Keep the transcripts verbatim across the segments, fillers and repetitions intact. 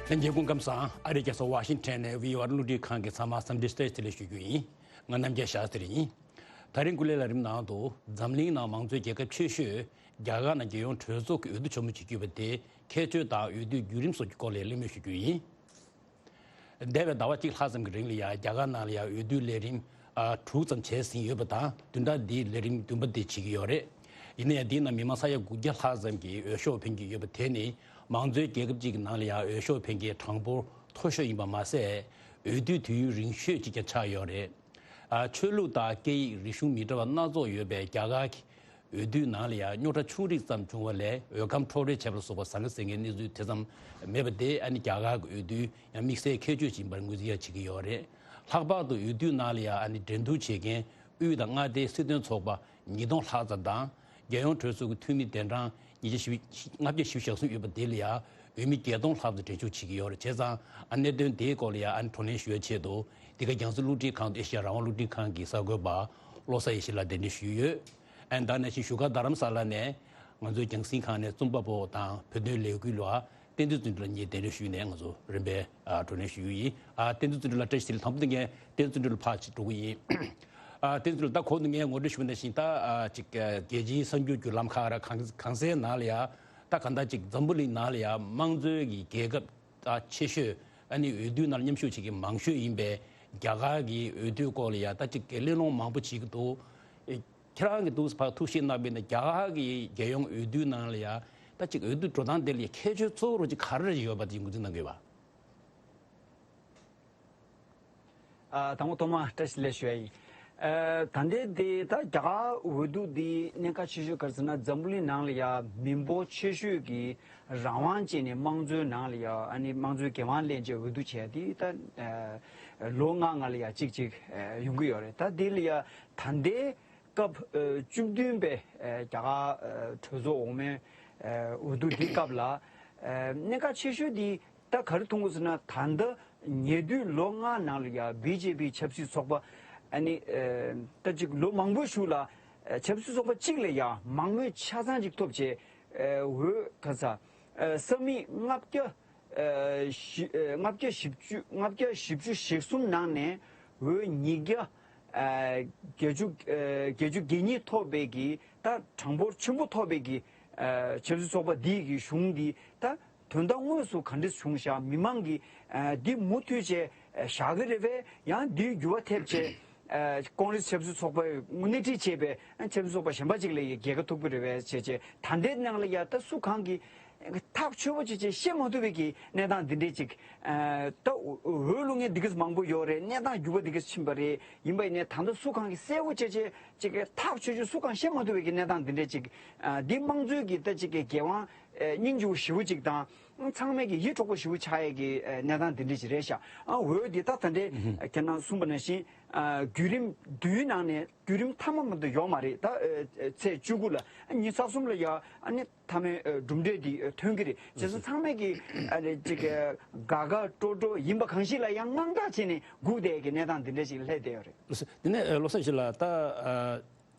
ལྷན་རྒྱས་སྐུ་ཁམས་བཟང་། ཨ་རིའི་རྒྱལ་ས་ཝ་ཤིང་ཊོན་ནས་བྷི་ཨོ་ཨེ་རླུང་འཕྲིན་ཁང་གི་ཚང་མ་འཚམས་འདྲི་བཀྲ་ཤིས་བདེ་ལེགས་ཞུ་རྒྱུ་ཡིན། ང་རྣམ་རྒྱལ་ཤཱ་སྟྲི་ཡིན། ད་རིང་སྐུ་ལས་ལས་རིམ་ནང་དུ་འཛམ་གླིང་ནང་མང་གཙོའི་རྒྱལ་ཁབ་ཆེ་ཤོས་རྒྱ་གར་ནང་རྒྱལ་ཡོངས་གྲོས་ཚོགས་ཀྱི་འོས་བསྡུ་ཆེན་མོ་བྱེད་ཀྱི་ཡོད་པ་དེ་ཁྱད་ཆོས་དང་འོས་བསྡུའི་བརྒྱུད་རིམ་སོགས་ཀྱི་སྐོར་ལ་གླེང་མོལ་ཞུ་རྒྱུ་ཡིན། འདས་པའི་ཟླ་བ་གཅིག་ལྷག་ཙམ་གྱི་རིང་ལ་ཡང་རྒྱ་གར་ནང་ལ་ཡང་འོས་བསྡུའི་ལས་རིམ་ཨ་དྲུག་ཙམ་བྱས་ཟིན་ཡོད་པ་དང་། བདུན་ཕྲག་འདིའི་ལས་རིམ་བདུན་པ་དེ་བྱེད་ཀྱི་ཡོད་རེད། ཡིན་ན་ཡང་འདིའི་ནང་མི་མང་ས་ཡ་དགུ་བརྒྱ་ལྷག་ཙམ་གྱིས་འོས་ཤོག་འཕེན་གྱི་ཡོད་པ་དེ་ནི་མང་གཙོའི་རྒྱལ་ཁབ་ཅིག་གི་ནང་ལ་ཡང་འོས་ཤོག་འཕེན་མཁན་གྲངས་འབོར་མཐོ་ཤོས་ཡིན་པ་མ་ཟད། འོས་བསྡུའི་དུས་ཡུན་རིང་ཤོས་ཅིག་ཀྱང་ཆགས་ཡོད་རེད། ཨ་ཆོས་ལུགས་དང་སྐད་ཡིག་རིག་གཞུང་མི་འདྲ་བ་སྣ་ཚོགས་ཡོད་པའི་རྒྱ་གར་གྱི་འོས་བསྡུའི་ནང་ལ་ཡང་རྙོག་དྲ་ཆུང་རིགས་ཙམ་བྱུང་བ་ལས་འོས་སྒམ་འཕྲོག་རེས་བྱས་པ་ལ་སོགས་པ་ཟང་ངེ་ཟིང་ངེའི་གནས་ཚུལ་དེ་ཙམ་མེད་པ་དེ་ཨ་ནི་རྒྱ་གར་གྱི་འོས་བསྡུའི་ཡང་དམིགས་བསལ་ཁྱད་ཆོས་ཤིག་ཡིན་པར་ངོས་འཛིན་ཡང་བྱེད་ཀྱི་ཡོད་རེད། ལྷག་པར་དུ་འོས་བསྡུའི་ནང་ལ་ཡང་ཨ་ནི་འགྲན་བསྡུར་བྱེད་མཁན་དབུས་དང་མངའ་སྡེའི་སྲིད་དོན་ཚོགས་པ་ཉིས་སྟོང་ལྷག་ཙམ་དང་། རྒྱལ་ཡོངས་གྲོས་ཚོགས་ཀྱི་འཐུས་མི་གདན་གྲངས་ཉིས་བརྒྱ་ལྔ་བརྒྱ་བཞི་བཅུ་ཞེ་གསུམ་ཡོད་པ་དེ་ལ་ཡང་འོས་མི་བརྒྱད་སྟོང་ལྷག་ཙམ་འགྲན་ཞུགས་བྱེད་ཀྱི་ཡོད་རེད། བྱས་ཙང་ཨ་གནད་དོན་དེའི་སྐོར་ལ་ཡང་ཨ་ནི་བགྲོ་གླེང་ཞུ་ཡ་ཆེད་དུ་འདི་ག་རྒྱང་སྲིང་རླུང་འཕྲིན་ཁང་དང་ཨེ་ཤེ་ཡ་རང་དབང་རླུང་འཕྲིན་ཁང་གི་གསར་འགོད་པ་བློ་བཟང་ཡེ་ཤེས་ལགས་གདན་འདྲེན་ཞུས་ཡོད། ཨ་ནི་ད་ནང་བཞིན་བཞུགས་སྒར་རྡ་རམ་ས་ལ་ནས་ང་ཚོའི་རྒྱང་སྲིང་ཁང་ནས་རྩོམ་པ་པོ་དང་བོད་དོན་ལས་འགུལ་བ་བསྟན་འཛིན་བརྩོན་འགྲུས་ལགས་གཉིས་གདན་འདྲེན་ཞུས་ནས་ང་ཚོ་རིམ་པས་ཨ་བགྲོ་གླེང་ཞུ་རྒྱུ་ཡིན། ཨ་བསྟན་འཛིན་བརྩོན་འགྲུས་ལགས་བཀྲ་ཤིས་བདེ་ལེགས། དང་པོ་དེ་ངས་བསྟན་འཛིན་བརྩོན་འགྲུས་ལ་ཕར་ཅིག་འགྲོ་གི་ཡིན། ཨ་བསྟན་འཛིན་བརྩོན་འགྲུས་ལགས། ད་གོང་དུ་ངས་ངོ་སྤྲོད་ཞུས་པ་ནང་བཞིན་ད་ཨ་ཅིག་ཨ་རྒྱལ་སྤྱིའི་གསར་འགྱུར་བརྒྱུད་ལམ་ཁག་ར་གང་གང་སའི་ནང་ལ་ཡ་ད་གང་ལྟར་ཅིག་འཛམ་བུ་གླིང་ནང་ལ་ཡ་དམངས་གཙོའི་གི་རྒྱལ་ཁབ་ད་ཆེ་ཤོས་ཨ་ནི་འོས་བསྡུའི་ནང་མཉམ་ཞུགས་བྱེད་མཁན་མང་ཤོས་ཡིན་པའི་རྒྱ་གར་གྱི་འོས་བསྡུའི་སྐོར་ལ་ཡ་ད་ཅིག་གླེང་སློང་མང་པོ་བྱེད་ཀྱི་འདུག་ཨེ་ཁྱེད་རང་གིས་འདུག་སེ་ཕར་ཐུགས་བཞེས་གནང་བ་ཡིན་ན་རྒྱ་གར་གྱི་རྒྱལ་ཡོངས་འོས་བསྡུའི་ནང་ལ་ཡ་ད་ཅིག་འོས་བསྡུ་འགྲོ་སྟངས་དེ་ལ་ཡ་ཁྱད་ཆོས་གཙོ་བོ་རུ་ཅིག་ག་རེ་ཡོད་པ་དེ་ངོས་འཛིན་གནང་གི་ཡོད་པ། ཨ་དང་པོ་ཐོག་མར་བཀྲ་ཤིས་བདེ་ལེགས་ཞུ་ཡ་ཡིན། ཨ་ད་ལྟའི་དེ་ད་རྒྱ་གར་འོས་བསྡུ་འདི་གནད་འགག་ཆེ་ཤོས་ག་རེ་ཟེར་ན་འཛམ་བུ་གླིང་ནང་ལ་ཡ་མི་འབོར་ཆེ་ཤོས་ཀྱི་རང་དབང་ཅན་ནས་དམངས་གཙོའི་ནང་ལ་ཡ་ཨ་ནི་དམངས་གཙོའི་འགན་དབང་ལེན་བྱས་འོས་བསྡུ་བྱས་དེ་ད་ཨ་ལོ་ལྔ་ལྔ་ལ་ཡ་གཅིག་གཅིག་ཨ་ཡོང་གི་ཡོད་རེད། ད་འདི་ལ་ཡ་ད་ལྟའི་སྐབས་ཨ་བཅུ་བདུན་པའི་ཨ་རྒྱ་གར་ཨ་གྲོས་ཚོགས་འོག་མའི་ཨ་འོས་བསྡུ་འདི་སྐབས་ལ་ཨ་གནད་འགག་ཆེ་ཤོས་འདི་ད་ག་རེ་མཐོང་གི་ཟེར་ན། ད་ལྟ་ཉེ་དུས་ལོ་ལྔ་ནང་ལ་ཡ་བི་ཇེ་པི་ཆབ་སྲིད་ཚོགས་པ་ཨ་ནི་ཨ་ད་ཅིག་ལོ་མང་པོའི་གཞུག་ལ་ཨ་ཆབ་སྲིད་ཚོགས་པ་གཅིག་ལ་ཡ་མང་མོས་ཆ་ཚང་ཅིག་ཐོབ་བྱས་ཨ་འོས་ག་ས་ཨ་ས་མིག་ལྔ་བརྒྱ་ཨ་བཞི་ཨ་ལྔ་བརྒྱ་བཞི་བཅུ་ལྔ་བརྒྱ་བཞི་བཅུ་ཞེ་གསུམ་ནང་ནས་འོས་ཉིས་བརྒྱ་ཨ་བརྒྱད་ཅུ་ཨ་བརྒྱད་ཅུ་གྱ་གཉིས་ཐོབ་པའི་གི་ད་གྲངས་འབོར་ཆེན་པོ་ཐོབ་པའི་གི་ཨ་ཆབ་སྲིད་ཚོགས་པ་འདི་གི་གཞུང་འདི་ད་དོན་དག་དངོས་སུ་ག་འདྲ་བྱུང་ཤག་མི་མང་གིས་ཨ་འདི་མུ་མཐུད་བྱས་ཨ་བཞག་གི་རེད་པས། ཡང་འདིའི་འགྱུར་བ་ཐེབས་བྱས་ཨ་ཀོང་རེས་ཆབ་སྲིད་ཚོགས་པས་སྣེ་ཁྲིད་བྱས་པའི་ཨ་ཆབ་སྲིད་ཚོགས་པ་གཞན་པ་ཅིག་ལ་ཡ་རྒྱལ་ཁ་ཐོབ་ཀྱི་རེད་པས་བྱས་བྱས། ད་ལྟའི་ནང་ལ་ཡ་ད་སུ་གང་གིས་ཐག་ཆོད་པོ་བྱས་བྱས་བཤད་མ་ཐུབ་པའི་གི་གནས་སྟངས་འདི་འདྲས་ཅིག་ཨ་ད་འོས་བླུག་མཁན་འདི་གས་མང་པོ་ཡོད་རེད། གནས་སྟངས་འགྱུར་བ་འདི་གས་ཕྱིན་པ་རེད། ཡིན་པ་ཡིན་ནའི་ད་ལྟ་སུ་གང་གིས་གསལ་པོ་བྱས་བྱས་ཅིག་ཐག་ཆོད་ཆོད་སུ་གང་བཤད་མ་ཐུབ་པའི་གི་གནས་སྟངས་འདི་འདྲས་ཅིག་ཨ་འདི་དམངས་གཙོའི་གི་ད་ཅིག་གི་འགན་དབང་ཨ་སྙིང་རྗེ་པོ་ཞེ་པོ་ཅིག་དང་། ཚང་མས་ཀྱི་ཡིད་འཕྲོག་པོ་ཞེ་པོ་ཆགས་ཡས་ཀྱི་ཨ་གནས་སྟངས་འདི་འདྲ་ཞིག་རེད་ཤག་ཨ་འོས་འདི་ད་ད་ལྟའི་ཨ་ཁྱེད་རང་གསུངས་པ་ནང་བཞིན་ཨ་བརྒྱུད་རིམ་བདུན་ནང་ནས་བརྒྱུད་རིམ་མཐའ་མ་མ་གཏོགས་ཡོད་མ་རེད། ད་ཨ་ཚེས་བཅུ་དགུ་ལ་ཨ་ཉི་ཤུ་རྩ་གསུམ་ལ་ཡ་ཨ་ནི་མཐའ་མའི་ཨ་གྲུབ་འབྲས་འདི་ཨ་ཐོན་གྱི་རེད། བྱས་ཙང་ཚང་མས་ཀྱི་ཨ་ནི་ཅིག་ཨ་དགའ་དགའ་སྤྲོ་སྤྲོ་ཡིན་པ་གང་ཞིག་ལ་ཡང་དངངས་སྐྲག་བྱས་ནས་སྒུག་བསྡད་ཀྱི་གནས་སྟངས་འདི་འདྲ་ཞིག་སླེབས་བསྡད་ཡོད་རེད། དེ་ནས་ཨ་བློ་བཟང་ཡེ་ཤེས་ལགས། ད་ཨ་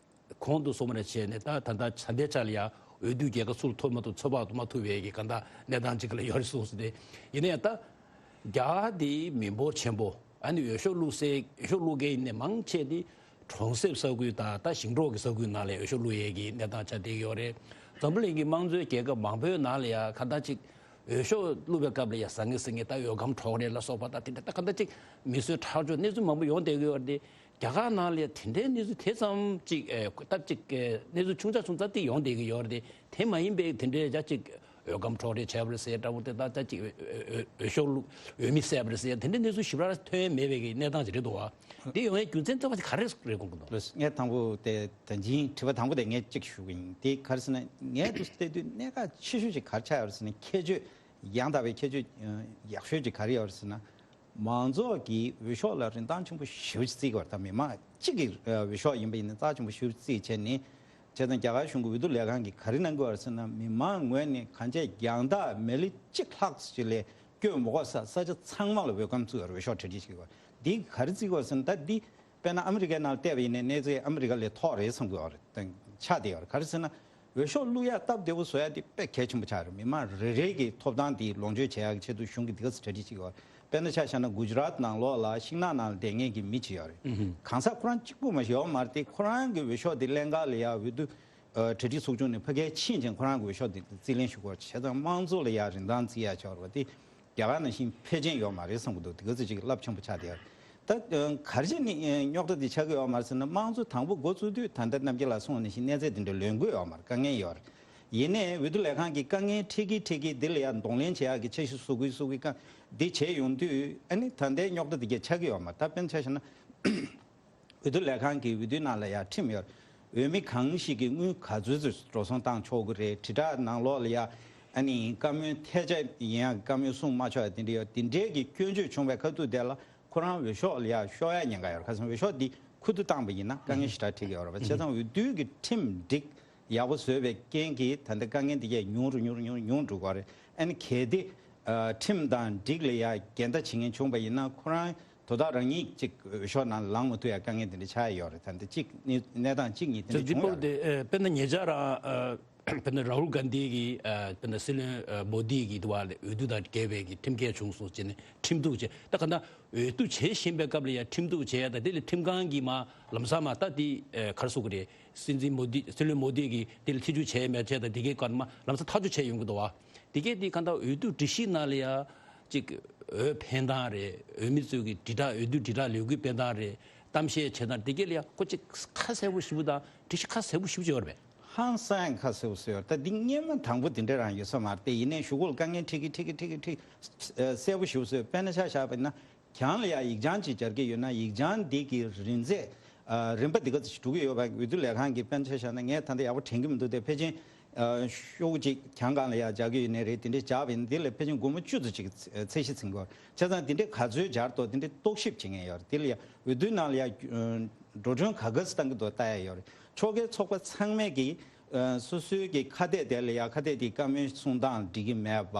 གོང་དུ་གསུངས་པ་ནང་བཞིན་ནས་ད་ད་ལྟ་ད་ལྟའི་ཆ་ལ་ཡ་འོས་བསྡུའི་རྒྱལ་ཁ་སུ་ལ་ཐོབ་མ་ཐུབ། ཚོད་དཔག་ཏུ་མ་ཐུབ་པའི་གི་གང་ལྟར་གནས་སྟངས་ཅིག་ལ་ཡོད་རེད་གསུངས་སོང་སྟེ། ཡིན་ན་ཡང་ད་རྒྱ་གར་དེའི་མི་འབོར་ཆེན་པོ་ཨ་ནི་འོས་ཤོག་བླུགས་སའི་འོས་ཤོག་བླུགས་མཁན་ཡིན་ནའི་མང་ཆེ་དེ་གྲོང་གསེབ་ས་ཁུལ་དང་ད་ཞིང་འབྲོག་གི་ས་ཁུལ་ནང་ལ་འོས་ཤོག་བླུགས་ཡས་ཀྱི་གནས་སྟངས་ཆགས་བསྡད་ཀྱི་ཡོད་རེད། འཛམ་བུ་གླིང་གི་དམངས་གཙོའི་རྒྱལ་ཁབ་མང་པོའི་ནང་ལ་ཡ་གང་ལྟར་ཅིག་འོས་ཤོག་བླུགས་པའི་སྐབས་ལ་ཡ་ཟང་ངེ་ཟིང་ངེ་ད་འོས་སྒམ་འཕྲོག་རེས་ལ་སོགས་པ་དང་དེ་འདྲ་ད་གང་ལྟར་ཅིག་མི་གསོད་ཁྲག་སྦྱོར་གནས་ཚུལ་མང་པོ་ཡོང་བསྡད་ཀྱི་ཡོད་རེད། རྒྱ་གར་ནང་ལ་དེ་འདྲའི་གནས་ཚུལ་དེ་ཙམ་ཅིག་ཨེ་སྟབས་ཅིག་གནས་ཚུལ་ཆུང་ཙག་ཆུང་ཙག་དེ་ཡོང་བསྡད་ཀྱི་ཡོད་རེད། དེ་མ་ཡིན་པའི་དེ་འདྲའི་རྒྱ་ཅིག་འོས་སྒམ་འཕྲོག་རེས་བྱས་པ་རེད་ཟེར་འདྲ་པོ་དེ་དང་ད་ཅིག་འོས་འོས་འོས་ཤོག་བླུགས་འོས་མི་བསད་པ་རེད་ཟེར་དེ་འདྲའི་གནས་ཚུལ་ཞིབ་ཕྲ་ཐོན་མེད་པའི་གི་གནས་སྟངས་ཅིག་རེད་འདུག་བ། དེ་ཡོང་བའི་རྒྱུ་མཚན་གཙོ་བོ་དེ་ག་རེ་རེད་དགོངས་ཀྱི་འདུག་ལགས་སོ། ངས་དང་པོ་དེ་ད་ཅིང་དྲི་བ་དང་པོ་དེ་ངས་གཅིག་ཞུ་གི་ཡིན། དེ་ག་རེ་ཟེར་ན་ངས་འདུག་བལྟས་དུས་གནད་འགག་ཆེ་ཤོས་ཅིག་ག་རེ་ཆགས་ཡོད་རེད་ཟེར་ན་ཁྱད་ཆོས་ཡང་དག་པའི་ཁྱད་ཆོས་ཡག་ཤོས་ཅིག་ག་རེ་ཡོད་རེད་ཟེར་ན། མང་ཚོགས་ཀྱིས་འོས་ཤོག་ལ་རིན་ཐང་ཆེན་པོ་ཞེ་པོ་ཅིག་བརྩི་གི་ཡོད་རེད། ད་མི་མང་གཅིག་གི་འོས་ཤོག་ཡིན་པ་ཡིན་ན་རྩ་ཆེན་པོ་ཞེ་པོ་ཅིག་བརྩིས་བྱས་ནས། བྱས་ཙང་རྒྱ་གར་གཞུང་གི་འོས་བསྡུ་ལས་ཁང་གིས་ག་རེ་གནང་གི་ཡོད་རེད་ཟེར་ན། མི་མང་ངོས་ནས་གང་ཆེ་རྒྱང་ཐག་མི་ལི་གཅིག་ལྷག་ཅིག་ལས་བསྐྱོད་མི་དགོས་ས་ས་ཆ་ཚང་མ་ལ་འོས་སྒམ་བཙུགས་ཡོད་རེད། འོས་ཤོག་གྲ་སྒྲིག་བྱེད་ཀྱི་ཡོད་རེད། འདི་ག་རེ་བརྩི་གི་ཡོད་རེད་ཟེར་ན། ད་འདི་དཔེར་ན་ཨ་མི་རི་ཀའི་ནང་བལྟས་པ་ཡིན་ན་གནས་ཚུལ་ཨ་མི་རི་ཀ་ལས་མཐོ་རེད་བསམ་གི་ཡོད་རེད། ཆགས་བསྡད་ཡོད་རེད། ག་རེ་ཟེར་ན། འོས་ཤོག་བླུག་ཡ་སྟབས་བདེ་པོ་བཟོ་ཡ་དེ་དཔེ་གལ་ཆེན་པོ་ཆགས་རེད། མི་མང་རེ་རེ་གི་ཐོབ་ཐང་དེ་ལོངས་སྤྱོད་བྱེད་ཡ་གི་ཆེད་དུ་གཞུང་གི་དེ་ག་ཚོད་གྲ་སྒྲིག་བྱེད་ཀྱི་ཡོད་རེད། དཔེར་ན་ཆ་བཞག་ན་གུ་ཇི་རཱཏ་ནང་ལོགས་ལ་ཤིང་ནགས་ནང་ལ་བསྡད་མཁན་གྱི་མི་ཅིག་ཡོད་རེད། གང་ཟག་ཁོ་རང་གཅིག་པུ་མ་ཞིག་ཡོད་མ་རེད་དེ། ཁོ་རང་གི་འོས་ཤོག་དེ་ལེན་ག་ལ་ཡ་འོས་བསྡུ་ཨ་གྲ་སྒྲིག་ཚོགས་ཆུང་ནས་ཕ་གིར་ཕྱིན་ཅིང་ཁོ་རང་གི་འོས་ཤོག་དེ་རྩིས་ལེན་ཞུ་དགོས་བྱས་ཙང་། དམངས་གཙོ་ལ་ཡ་རིན་ཐང་རྩི་ཡ་ཆགས་རེད་པ། དེ་རྒྱ་གར་ནང་བཞིན་ཕལ་ཆེར་ཡོད་མ་རེད་བསམ་གྱི་འདུག་དེ་ག་ཚོད་ཅིག་རླབས་ཆེན་པོ་ཆགས་བསྡད་ཡོད་རེད། ད་ཨ་ག་རེ་བྱས་ནས་ཨ་རྙོག་དྲ་དེ་ཆགས་ཀྱི་ཡོད་མ་རེད་ཟེར་ན། དམངས་གཙོ་དང་པོ་འགོ་བཙུགས་དུས་ད་ལྟ་རྣམ་རྒྱལ་ལགས་གསུངས་པ་ནང་བཞིན་གནས་ཚད་དེ་འདྲ་ལོན་གྱི་ཡོད་མ་རེད། དཀའ་ངལ་ཡོད་རེད། ཡིན་ནའི་འོས་བསྡུ་ལས་ཁང་གིས་དཀའ་ངལ་འཕྲད་ཀྱིན་འཕྲད་ཀྱིན་འདི་ལ་ཡ་གདོང་ལེན་བྱེད་ཡག་གི་འཆར་གཞི་བཟོ་དགོས་བཟོ་དགོས་བཀའ་འདི་བྱས་ཡོང་དུས། ཨ་ནི་ད་ལྟའི་རྙོག་དྲ་འདི་གས་ཆགས་ཀྱི་ཡོད་མ་རེད། ད་དཔེར་ན་ཆ་བཞག་ན། འོས་བསྡུ་ལས་ཁང་གིས་འོས་བསྡུའི་ནང་ལ་ཡ་ཁྲིམས་ཡོད། འོས་མི་གང་ཞིག་གིས་དངུལ་ག་ཚོད་ཚོད་འགྲོ་སོང་བཏང་ཆོག་གི་རེད། དྲིལ་བསྒྲགས་ནང་ལོགས་ལ་ཡ་ཨ་ནི་བཀའ་མོལ་ཐལ་ཆ་ཡིན་ཡག་གི་བཀའ་མོལ་གསུང་མ་ཆོག་ཡ་དེ་འདྲ་ཡོད། དེ་འདྲའི་གི་སྐྱོན་བརྗོད་བྱུང་བའི་ཁ་ཐུག་དེ་ལ་ཁོ་རང་འོས་ཤོག་ལ་ཡ་ཤོར་ཡ་ཉེན་ཁ་ཡོད་རེད། ཁ་སང་འོས་ཤོག་འདི་ཁུ་བསྡུ་བཏང་པ་ཡིན་ན་དཀའ་ངལ་ཞེ་དྲག་འཕྲད་ཀྱི་ཡོད་རེད་པ། བྱས་ཙང་འོས་བསྡུ་གི་ཁྲིམས་སྒྲིག་ཡག་པོ་བཟོས་པའི་རྐྱེན་གྱིས་ད་ལྟ་དཀའ་ངལ་འདི་གས་ཉུང་རུ་ཉུང་རུ་ཉུང་རུ་ཉུང་འགྲོ་གི་རེད། ཨ་ནི་གལ་ཏེ་ཨ་ཁྲིམས་དང་སྒྲིག་ལ་ཡ་འགལ་ཟླ་བྱེད་མཁན་བྱུང་པ་ཡིན་ན། ཁོ་རང་དོ་བདག་རང་ཉིད་ཅིག་འོས་ཤོག་ནང་ལངས་མ་ཐུབ་ཡ་དཀའ་ངལ་དེ་འདྲ་ཆགས་ཡོད་རེད། ད་ལྟ་གཅིག་གནས་གནས་སྟངས་གཅིག་གཉིས་དེ་འདྲ་བྱུང་ཡོད་རེད། དེ་དཔེར་ན་ཉེ་ཆར་རང་ཨ་དཔེར་ན་རཱ་ཧུལ་གྷན་དྷི་གིས་ཨ་དཔེར་ན་སྲིད་བློན་ཨ་མོ་དི་གི་དུ་བ་ལ་འོས་བསྡུ་དང་འགལ་བའི་གི་ཁྲིམས་འགལ་བྱུང་སོང་ཟེར་ནས་ཁྲིམས་གཏུག་བྱས། ད་ག་ན་འོས་བསྡུ་བྱེད་བཞིན་པའི་སྐབས་ལ་ཡ་ཁྲིམས་གཏུག་བྱས་ཡ་དང་། དེ་ལ་ཁྲིམས་ཁང་གིས་མ་ལམ་སང་མ་ད་དེ་ཨ་ག་རེ་ཟེར་དགོས་རེད། སྲིད་འཛིན་མོ་དི་སྲིད་བློན་མོ་དི་གིས་དེ་ལ་ཐེ་བྱུས་བྱས་མེད་བྱས་དང་། དེ་གའི་སྐོར་མ་ལམ་སང་ཐག་གཅོད་བྱས་ཡོང་གི་འདུག་བ། དེ་གས་དེ་གང་ལྟར་འོས་བསྡུ་སྒྲིག་གཞི་ནང་ལ་ཡ་ཅིག་འོས་འཕེན་སྟངས་རེད། འོས་མི་ཚོས་ཀྱི་དྲིལ་བསྒྲགས་འོས་བསྡུ་དྲིལ་བསྒྲགས་ལས་འགུལ་སྤེལ་སྟངས་རེད། གཏམ་བཤད་བྱེད་སྟངས་དེ་གས་ལ་ཡ་ཁོ་ཅིག་ཁ་གསལ་པོ་ཞེ་པོ་དང་སྒྲིག་གཞི་ཁ་གསལ་པོ་ཞེ་པོ་ཅིག་ཡོད་རེད་པས། ཧང་སང་ཁ་གསལ་པོ་བཟོས་ཡོད་རེད། ད་འདི་སྔོན་མ་དང་པོ་དེ་འདྲ་རང་ཡོད་ས་མ་རེད་དེ། ཡིན་ནའི་གཞུག་གུ་ལ་དཀའ་ངལ་འཕྲད་ཀྱིན་འཕྲད་ཀྱིན་འཕྲད་ཀྱིན་འཕྲད་གསལ་པོ་ཞེ་པོ་བཟོས། དཔེར་ན་ཆ་བཞག་པ་ཡིན་ན། གྱང་ལ་ཡ་ཡིག་བྱང་ཅིག་སྦྱར་གྱི་ཡོད་ན། ཡིག་བྱང་འདི་གི་རིང་ཚད་ཨ་རིམ་པ་འདི་ག་ཚོད་ཅིག་འགྲོ་གི་ཡོད་པ། འོས་བསྡུ་ལས་ཁང་གིས་དཔེར་ན་ཆ་བཞག་ན། ངས་ད་ལྟ་ཡག་པོ་དྲན་གྱི་མི་འདུག་སྟེ། ཕལ་ཆེར་ཨ་ཤོག་གུ་ཅིག་གྱང་སྒང་ལ་ཡ་སྦྱར་གྱི་ཡོད་ནའི་རེད། དེ་འདྲས་སྦྱར་བ་ཡིན་ན་འདི་ལ་ཕལ་ཆེར་སྒོར་མོ་བཅུ་ཙམ་ཅིག་ཚད་གཞི་འཛིན་དགོས། བྱས་ཙང་དེ་འདྲས་ག་ཚོད་སྦྱར་འདུག་དེ་འདྲས་རྟོག་ཞིབ་བྱེད་མཁན་ཡོད་རེད། དེ་ལ་ཡ་འོས་བསྡུའི་ནང་ལ་ཡ་འགྲོ་གྲོན་ག་ག་ཚོད་བཏང་གི་འདུག་ལྟ་ཡ་ཡོད་རེད། ཕྱོགས་འགལ་ཚོགས་པ་ཚང་མས་ཀྱི་ཨ་སོ་སོའི་གི་ཁ་གཏད་དེ་ལ་ཡ། ཁ་གཏད་དེ་བཀའ་མོལ་གསུང་སྟངས་འགྲིག་གི་མེད་པ།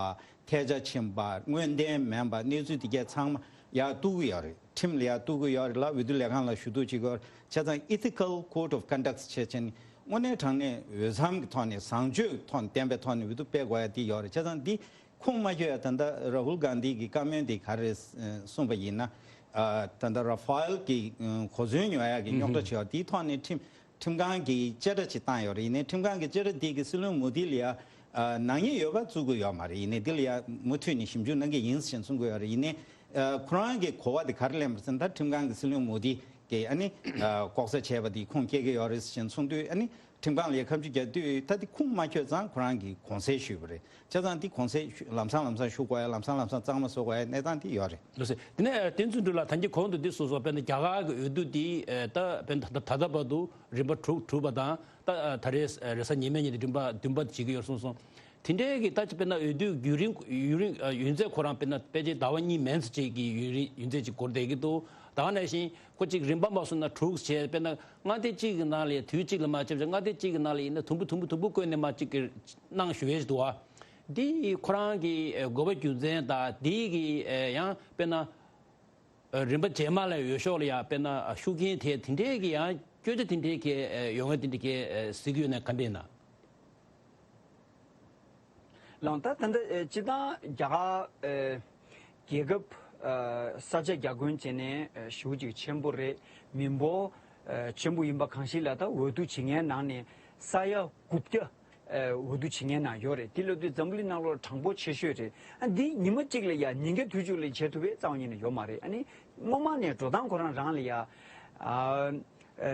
ཐལ་ཆ་ཕྱིན་པ། དངོས་བདེན་མིན་པ། གནས་ཚུལ་དེ་གས་ཚང་མ་ཡར་གཏུག་གི་ཡོད་རེད། ཁྲིམས་ལ་ཡར་གཏུག་གི་ཡོད་རེད་ལ། འོས་བསྡུ་ལས་ཁང་ལ་ཞུ་གཏུག་བྱེད་ཀྱི་ཡོད་རེད། བྱས་ཙང་Ethical Code of Conduct བྱས་བྱས་ནས་དངོས་གནས་དྲང་གནས་འོས་འཚམ་གྱི་ཐོག་ནས། བཟང་སྤྱོད་ཐོག་ལྡན་པའི་ཐོག་ནས་འོས་བསྡུ་སྤེལ་དགོས་ཡ་དེ་ཡོད་རེད། བྱས་ཙང་འདི་ཁུངས་མ་འཁྱོལ་ཡ། ད་ལྟ་རཱ་ཧུལ་གྷན་དྷི་གི་བཀའ་མོལ་དེ་ག་རེ་གསུངས་པ་ཡིན་ན། ཨ་ད་ལྟ་ར་ཧྥ་ཨེལ་གྱི་གོ་མཚོན་ཉོ་ཡ་གི་རྙོག་དྲ་བྱས་པ་དེའི་ཐོག་ནས་ཁྲིམས་ཁྲིམས་ཁང་གིས་བཅད་ཁྲ་ཅིག་བཏང་ཡོད་རེད། ཡིན་ནའི་ཁྲིམས་ཁང་གི་བཅད་ཁྲ་དེ་གིས་སྲིད་བློན་མོ་དི་ལ་ཡ་ཨ་ནག་ཉེས་ཡོད་པ་བཙུགས་ཀྱི་ཡོད་མ་རེད། ཡིན་ནའི་དེ་ལ་ཡ་མུ་མཐུད་ནས་ཞིབ་འཇུག་གནང་གི་ཡིན་ཟེར་གསུང་གི་ཡོད་རེད། ཡིན་ནའི་ཨ་ཁོ་རང་གི་གོ་བ་དེ་ག་རེ་ལེན་པ་ཟེར་ན། ད་ཁྲིམས་ཁང་གིས་སྲིད་བློན་མོ་དི་གིས་ཨ་ནི་ཨ་ལྐོག་ཟ་བྱས་པ་དེ་ཁུངས་སྐྱེལ་གྱི་ཡོད་རེད་ཟེར་གསུངས་དུས། ཨ་ནི་ཁྲིམས་ཁང་ལ་ཡ་ཁ་མཆུ་རྒྱག་དུས། ད་དེ་ཁུངས་མ་འཁྱོལ་ཙང་ཁོ་རང་གིས་དགོངས་སེལ་ཞུས་པ་རེད། བྱས་ཙང་དེ་དགོངས་སེལ་ཞུ། ལམ་སང་ལམ་སང་ཞུ་དགོས་ཡ། ལམ་སང་ལམ་སང་གཙང་མ་བཟོ་དགོས་ཡ་གནས་སྟངས་དེ་ཡོད་རེད། ལགས་སོ། དེ་ནས་བསྟན་འཛིན་སྒྲོལ་ལགས། ད་གིན་གོང་དུ་འདི་གསུངས་སོང་། དཔེར་ན་རྒྱ་གར་གྱི་འོས་བསྡུ་འདི་ད་དཔེར་ན་ད་ད་ལྟ་བར་དུ་རིམ་པ་དྲུག་གྲུབ་པ་དང་། ད་ད་རེས་རེས་གཟའ་ཉི་མའི་ཉིན་དུ་རིམ་པ་བདུན་པ་བྱེད་ཀྱི་ཡོད་གསུངས་སོང་། དེ་འདྲའི་གི་ད་ཅི་དཔེར་ན་འོས་བསྡུ་བརྒྱུད་རིམ་ཡུན་རིང་ཡུན་ཚད་ཁོ་རང་དཔེར་ན་ཕལ་ཆེར་ཟླ་བ་གཉིས་མན་ཙམ་ཅིག་གི་ཡུན་རིང་ཡུན་ཚད་ཅིག་འགོར་བསྡད་ཀྱི་འདུག་ད་ག་ནང་བཞིན་ཁོ་གཅིག་རིམ་པ་མ་སོང་ན་དྲུག་བྱས། དཔེར་ན་མངའ་སྡེ་གཅིག་གི་ནང་ལ་ཡ་དུས་གཅིག་ལ་མ་བྱས་པ་བྱས། མངའ་སྡེ་གཅིག་གི་ནང་ལ་ཡིན་ན་དུམ་བུ་དུམ་བུ་དུམ་བུ་བཀོད་ནས་མ་གཅིག་གི་གནང་ཞུ་ཡས་ཞིག་འདུག་བ། འདི་ཁོ་རང་གི་དགོས་པ་རྒྱུ་མཚན་དང་། འདི་གི་ཡང་དཔེར་ན་རིམ་པ་རྗེས་མ་ལ་འོས་ཤོག་ལ་ཡ་དཔེར་ན་ཤུགས་རྐྱེན་ཐེབས། དེ་འདྲའི་གི་ཡང་སྐྱོན་ཆ་དེ་འདྲའི་གི་ཡོང་ཡ་དེ་འདྲའི་གི་གཟིགས་ཀྱི་ཡོད་ན་ག་འདྲས་ན། ལགས། ད་ད་ལྟ་ཨེ་སྤྱིར་བཏང་རྒྱ་གར་ཨེ་རྒྱལ་ཁབ་ཨེ་ས་ཆ་རྒྱ་ཁྱོན་བྱས་ནས་ཨེ་ཞེ་པོ་ཅིག་ཆེན་པོ་རེད། མི་འབོར་ཨེ་ཆེན་པོ་ཡིན་པ་གང་ཞིག་ལ། ད་འོས་བསྡུ་བྱེད་མཁན་ནང་ནས་ས་ཡ་དགུ་བརྒྱ་ཨེ་འོས་བསྡུ་བྱེད་མཁན་ནང་ཡོད་རེད། དེ་ལབ་དུས་འཛམ་བུ་གླིང་ནང་ལོགས་གྲངས་འབོར་ཆེ་ཤོས་རེད། ཨ་འདི་ཉི་མ་གཅིག་ལ་ཡ་ཉིན་འགའི་དུས་གཅིག་ལ་བྱེད་ཐུབ་པའི་རྩ་བ་ཉིད་ནས་ཡོད་མ་རེད། ཨ་ནི་སྔོན་མ་ནས་འགྲོ་སྟངས་ཁོ་རང་རང་ལ་ཡ་ཨ་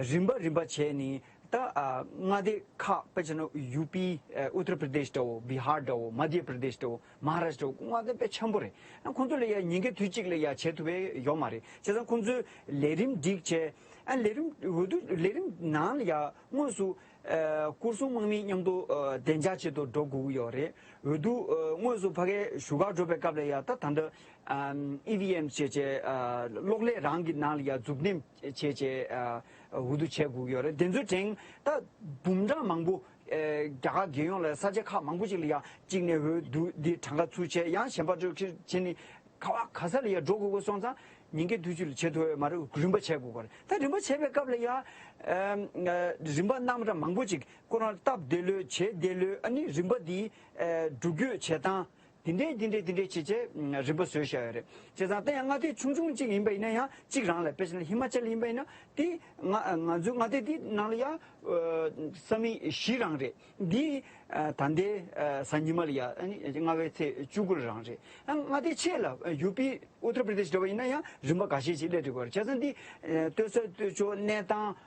རིམ་པ་རིམ་པ་བྱས་ནས། ད་ཨ་མངའ་སྡེ་ཁག་དཔེ་བྱས་ན་ཡུ་པི། ཨ་ཨུ་ཏར་པྲ་དེཤ་འདྲ་བོ། བི་ཧར་འདྲ་བོ། མ་དྷྱ་པྲ་དེཤ་འདྲ་བོ། མ་ཧ་རཱ་ཤ་ཊྲ་འདྲ་བོ། མངའ་སྡེ་དཔེ་ཆེན་པོ་རེད། ཨ་ཁོང་ཚོ་ལ་ཡ་ཉིན་འགའི་དུས་གཅིག་ལ་ཡ་བྱེད་ཐུབ་པའི་ཡོད་མ་རེད། བྱས་ཙང་ཁོང་ཚོས་ལས་རིམ་སྒྲིག་བྱས། ཨ་ལས་རིམ་འོས་བསྡུ་ལས་རིམ་ནང་ལ་ཡ་དངོས་སུ་ཨ་སྐོར་སྲུང་དམག་མི་མཉམ་དུ་ཨ་བདེ་འཇགས་ཆེད་དུ་འགྲོ་དགོས་ཀྱི་ཡོད་རེད། འོས་བསྡུ་ཨ་དངོས་སུ་ཕ་གིར་བཞུགས་སྒར་འགྲོ་བའི་སྐབས་ལ་ཡ་ད་ད་ལྟ་ཨམ་ཨི་ཝི་ཨེམ་བྱས་བྱས་ཨ་གློག་ཀླད་རང་གི་ནང་ལ་ཡ་མཛུབ་ནེམ་བྱས་བྱས་ཨ་འོས་བསྡུ་བྱེད་དགོས་ཀྱི་ཡོད་རེད། དེ་ཚོའི་སྒྲས་ད་འབུམ་གྲངས་མང་པོ་ཨེ་རྒྱ་གར་རྒྱལ་ཡོངས་ལ་ས་ཆ་ཁག་མང་པོ་ཅིག་ལ་ཡ་གཅིག་ནས་འོས་བསྡུ་འདི་གྲངས་ཀ་ཚུར་བྱས། ཡང་གཞན་པ་ཚོ་བྱས་ནས་ག་བ་ག་ས་ལ་ཡ་འགྲོ་དགོས་དགོས་སོང་ཙང་། ཉིན་འགའི་དུས་ཚོད་ལ་བྱེད་ཐུབ་ཡོད་མ་རེད། རིམ་པ་བྱེད་དགོས་པ་རེད། ད་རིམ་པ་བྱེད་པའི་སྐབས་ལ་ཡ་ཨ་རིམ་པ་རྣམ་གྲངས་མང་པོ་ཅིག་ཁོ་རང་སྟབས་བདེ་ལོས་བྱེད་བདེ་ལོས། ཨ་ནི་རིམ་པ་འདི་སྒྲུབ་བཀོད་བྱེད་སྟངས་འདི་འདྲའི་འདི་འདྲའི་འདི་འདྲའི་བྱས་བྱས་རིམ་པ་བཟོས་བཞག་ཡོད་རེད། བྱས་ཙང་ད་ཡང་མངའ་སྡེ་ཆུང་ཆུང་ཅིག་ཡིན་པ་ཡིན་ན་ཡང་གཅིག་རང་ལ། དཔེ་བྱས་ན་ཧི་མ་ཅལ་ཡིན་པ་ཡིན་ན་དེ་ང་ང་ཚོའི་མངའ་སྡེ་འདི་ནང་ལ་ཡ་ས་མིག་བཞི་རང་རེད། འདི་ད་ལྟའི་གཟའ་ཉི་མ་ལ་ཡ་ཨ་ནི་ལྔ་པའི་ཚེས་བཅུ་དགུ་རང་རེད། ཨ་མངའ་སྡེ་ཆེ་ལ་ཡུ་པི་ཨུ་ཏར་པྲ་དེཤ་འདྲ་བ་ཡིན་ན་ཡང་རིམ་པ་འགའ་ཤས་ཅིག་སླེབས་འགྲོ་གི་རེད། བྱས་ཙང་འདི་སྡོད་ས་སྡོད་ཕྱོགས་གནས་སྟངས་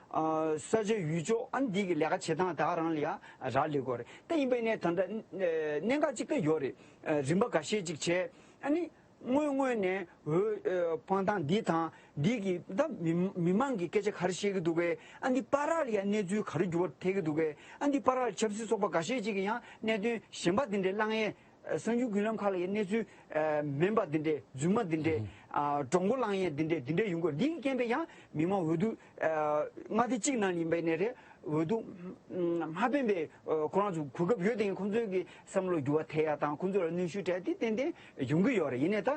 ས་ཆ་ཡུལ་ཕྱོགས་ཨ་ནི་འདི་གི་ལས་ཀ་བྱེད་སྟངས་ད་ག་རང་ལ་ཡ་རག་ལས་ཀྱི་ཡོད་རེད། ད་ཡིན་པ་ཡིན་ནའི་ད་ལྟ་གནད་འགག་ཅིག་ད་ཡོད་རེད། རིམ་པ་འགའ་ཤས་ཅིག་བྱས་ཨ་ནི། སྔོན་སྔོན་ནས་འོས་ཨ་འཕངས་སྟངས་འདི་དང་འདི་གི་ད་མི་མི་མང་གི་སྐད་ཆ་ག་རེ་བཤད་ཀྱི་འདུག་གས། ཨ་འདི་བར་ལ་ཡང་གནས་ཚུལ་ག་རེ་འགྱུར་བ་ཐེབས་ཀྱི་འདུག་གས། ཨ་འདི་བར་ལ་ཆབ་སྲིད་ཚོགས་པ་འགའ་ཤས་ཅིག་གིས་ཡང་གནད་དོན་གཞན་པ་འདི་འདྲའི་བསླང་ཡས། གསར་འགྱུར་བརྒྱུད་ལམ་ཁག་ལ་ཡང་གནས་ཚུལ་ཨ་མིན་པ་འདི་འདྲའི་རྫུན་མ་འདི་འདྲའི་ཨ་སྒྲོ་འགོ་བསླང་ཡས་འདི་འདྲའི་འདི་འདྲའི་ཡོང་གི་ཡོད་རེད། འདི་གི་རྐྱེན་པས་ཡང་མི་མང་འོས་བསྡུ་ཨ་མངའ་སྡེ་གཅིག་ནང་ཡིན་པ་ཡིན་ནའི་རེད། འོས་བསྡུ་མ་ཕན་པའི་ཁོ་རང་ཚོ་གོ་སྐབས་ཡོད་དེ་ཁོང་ཚོའི་གི་བསམ་བློ་འགྱུར་བ་ཐེབས་ཡ་དང་ཁོང་ཚོ་ལ་གནོན་ཤུགས་སྤྲད་དེ་ཏན་ཏན་ཡོང་གི་ཡོད་རེད། ཡིན་ནའི་ད་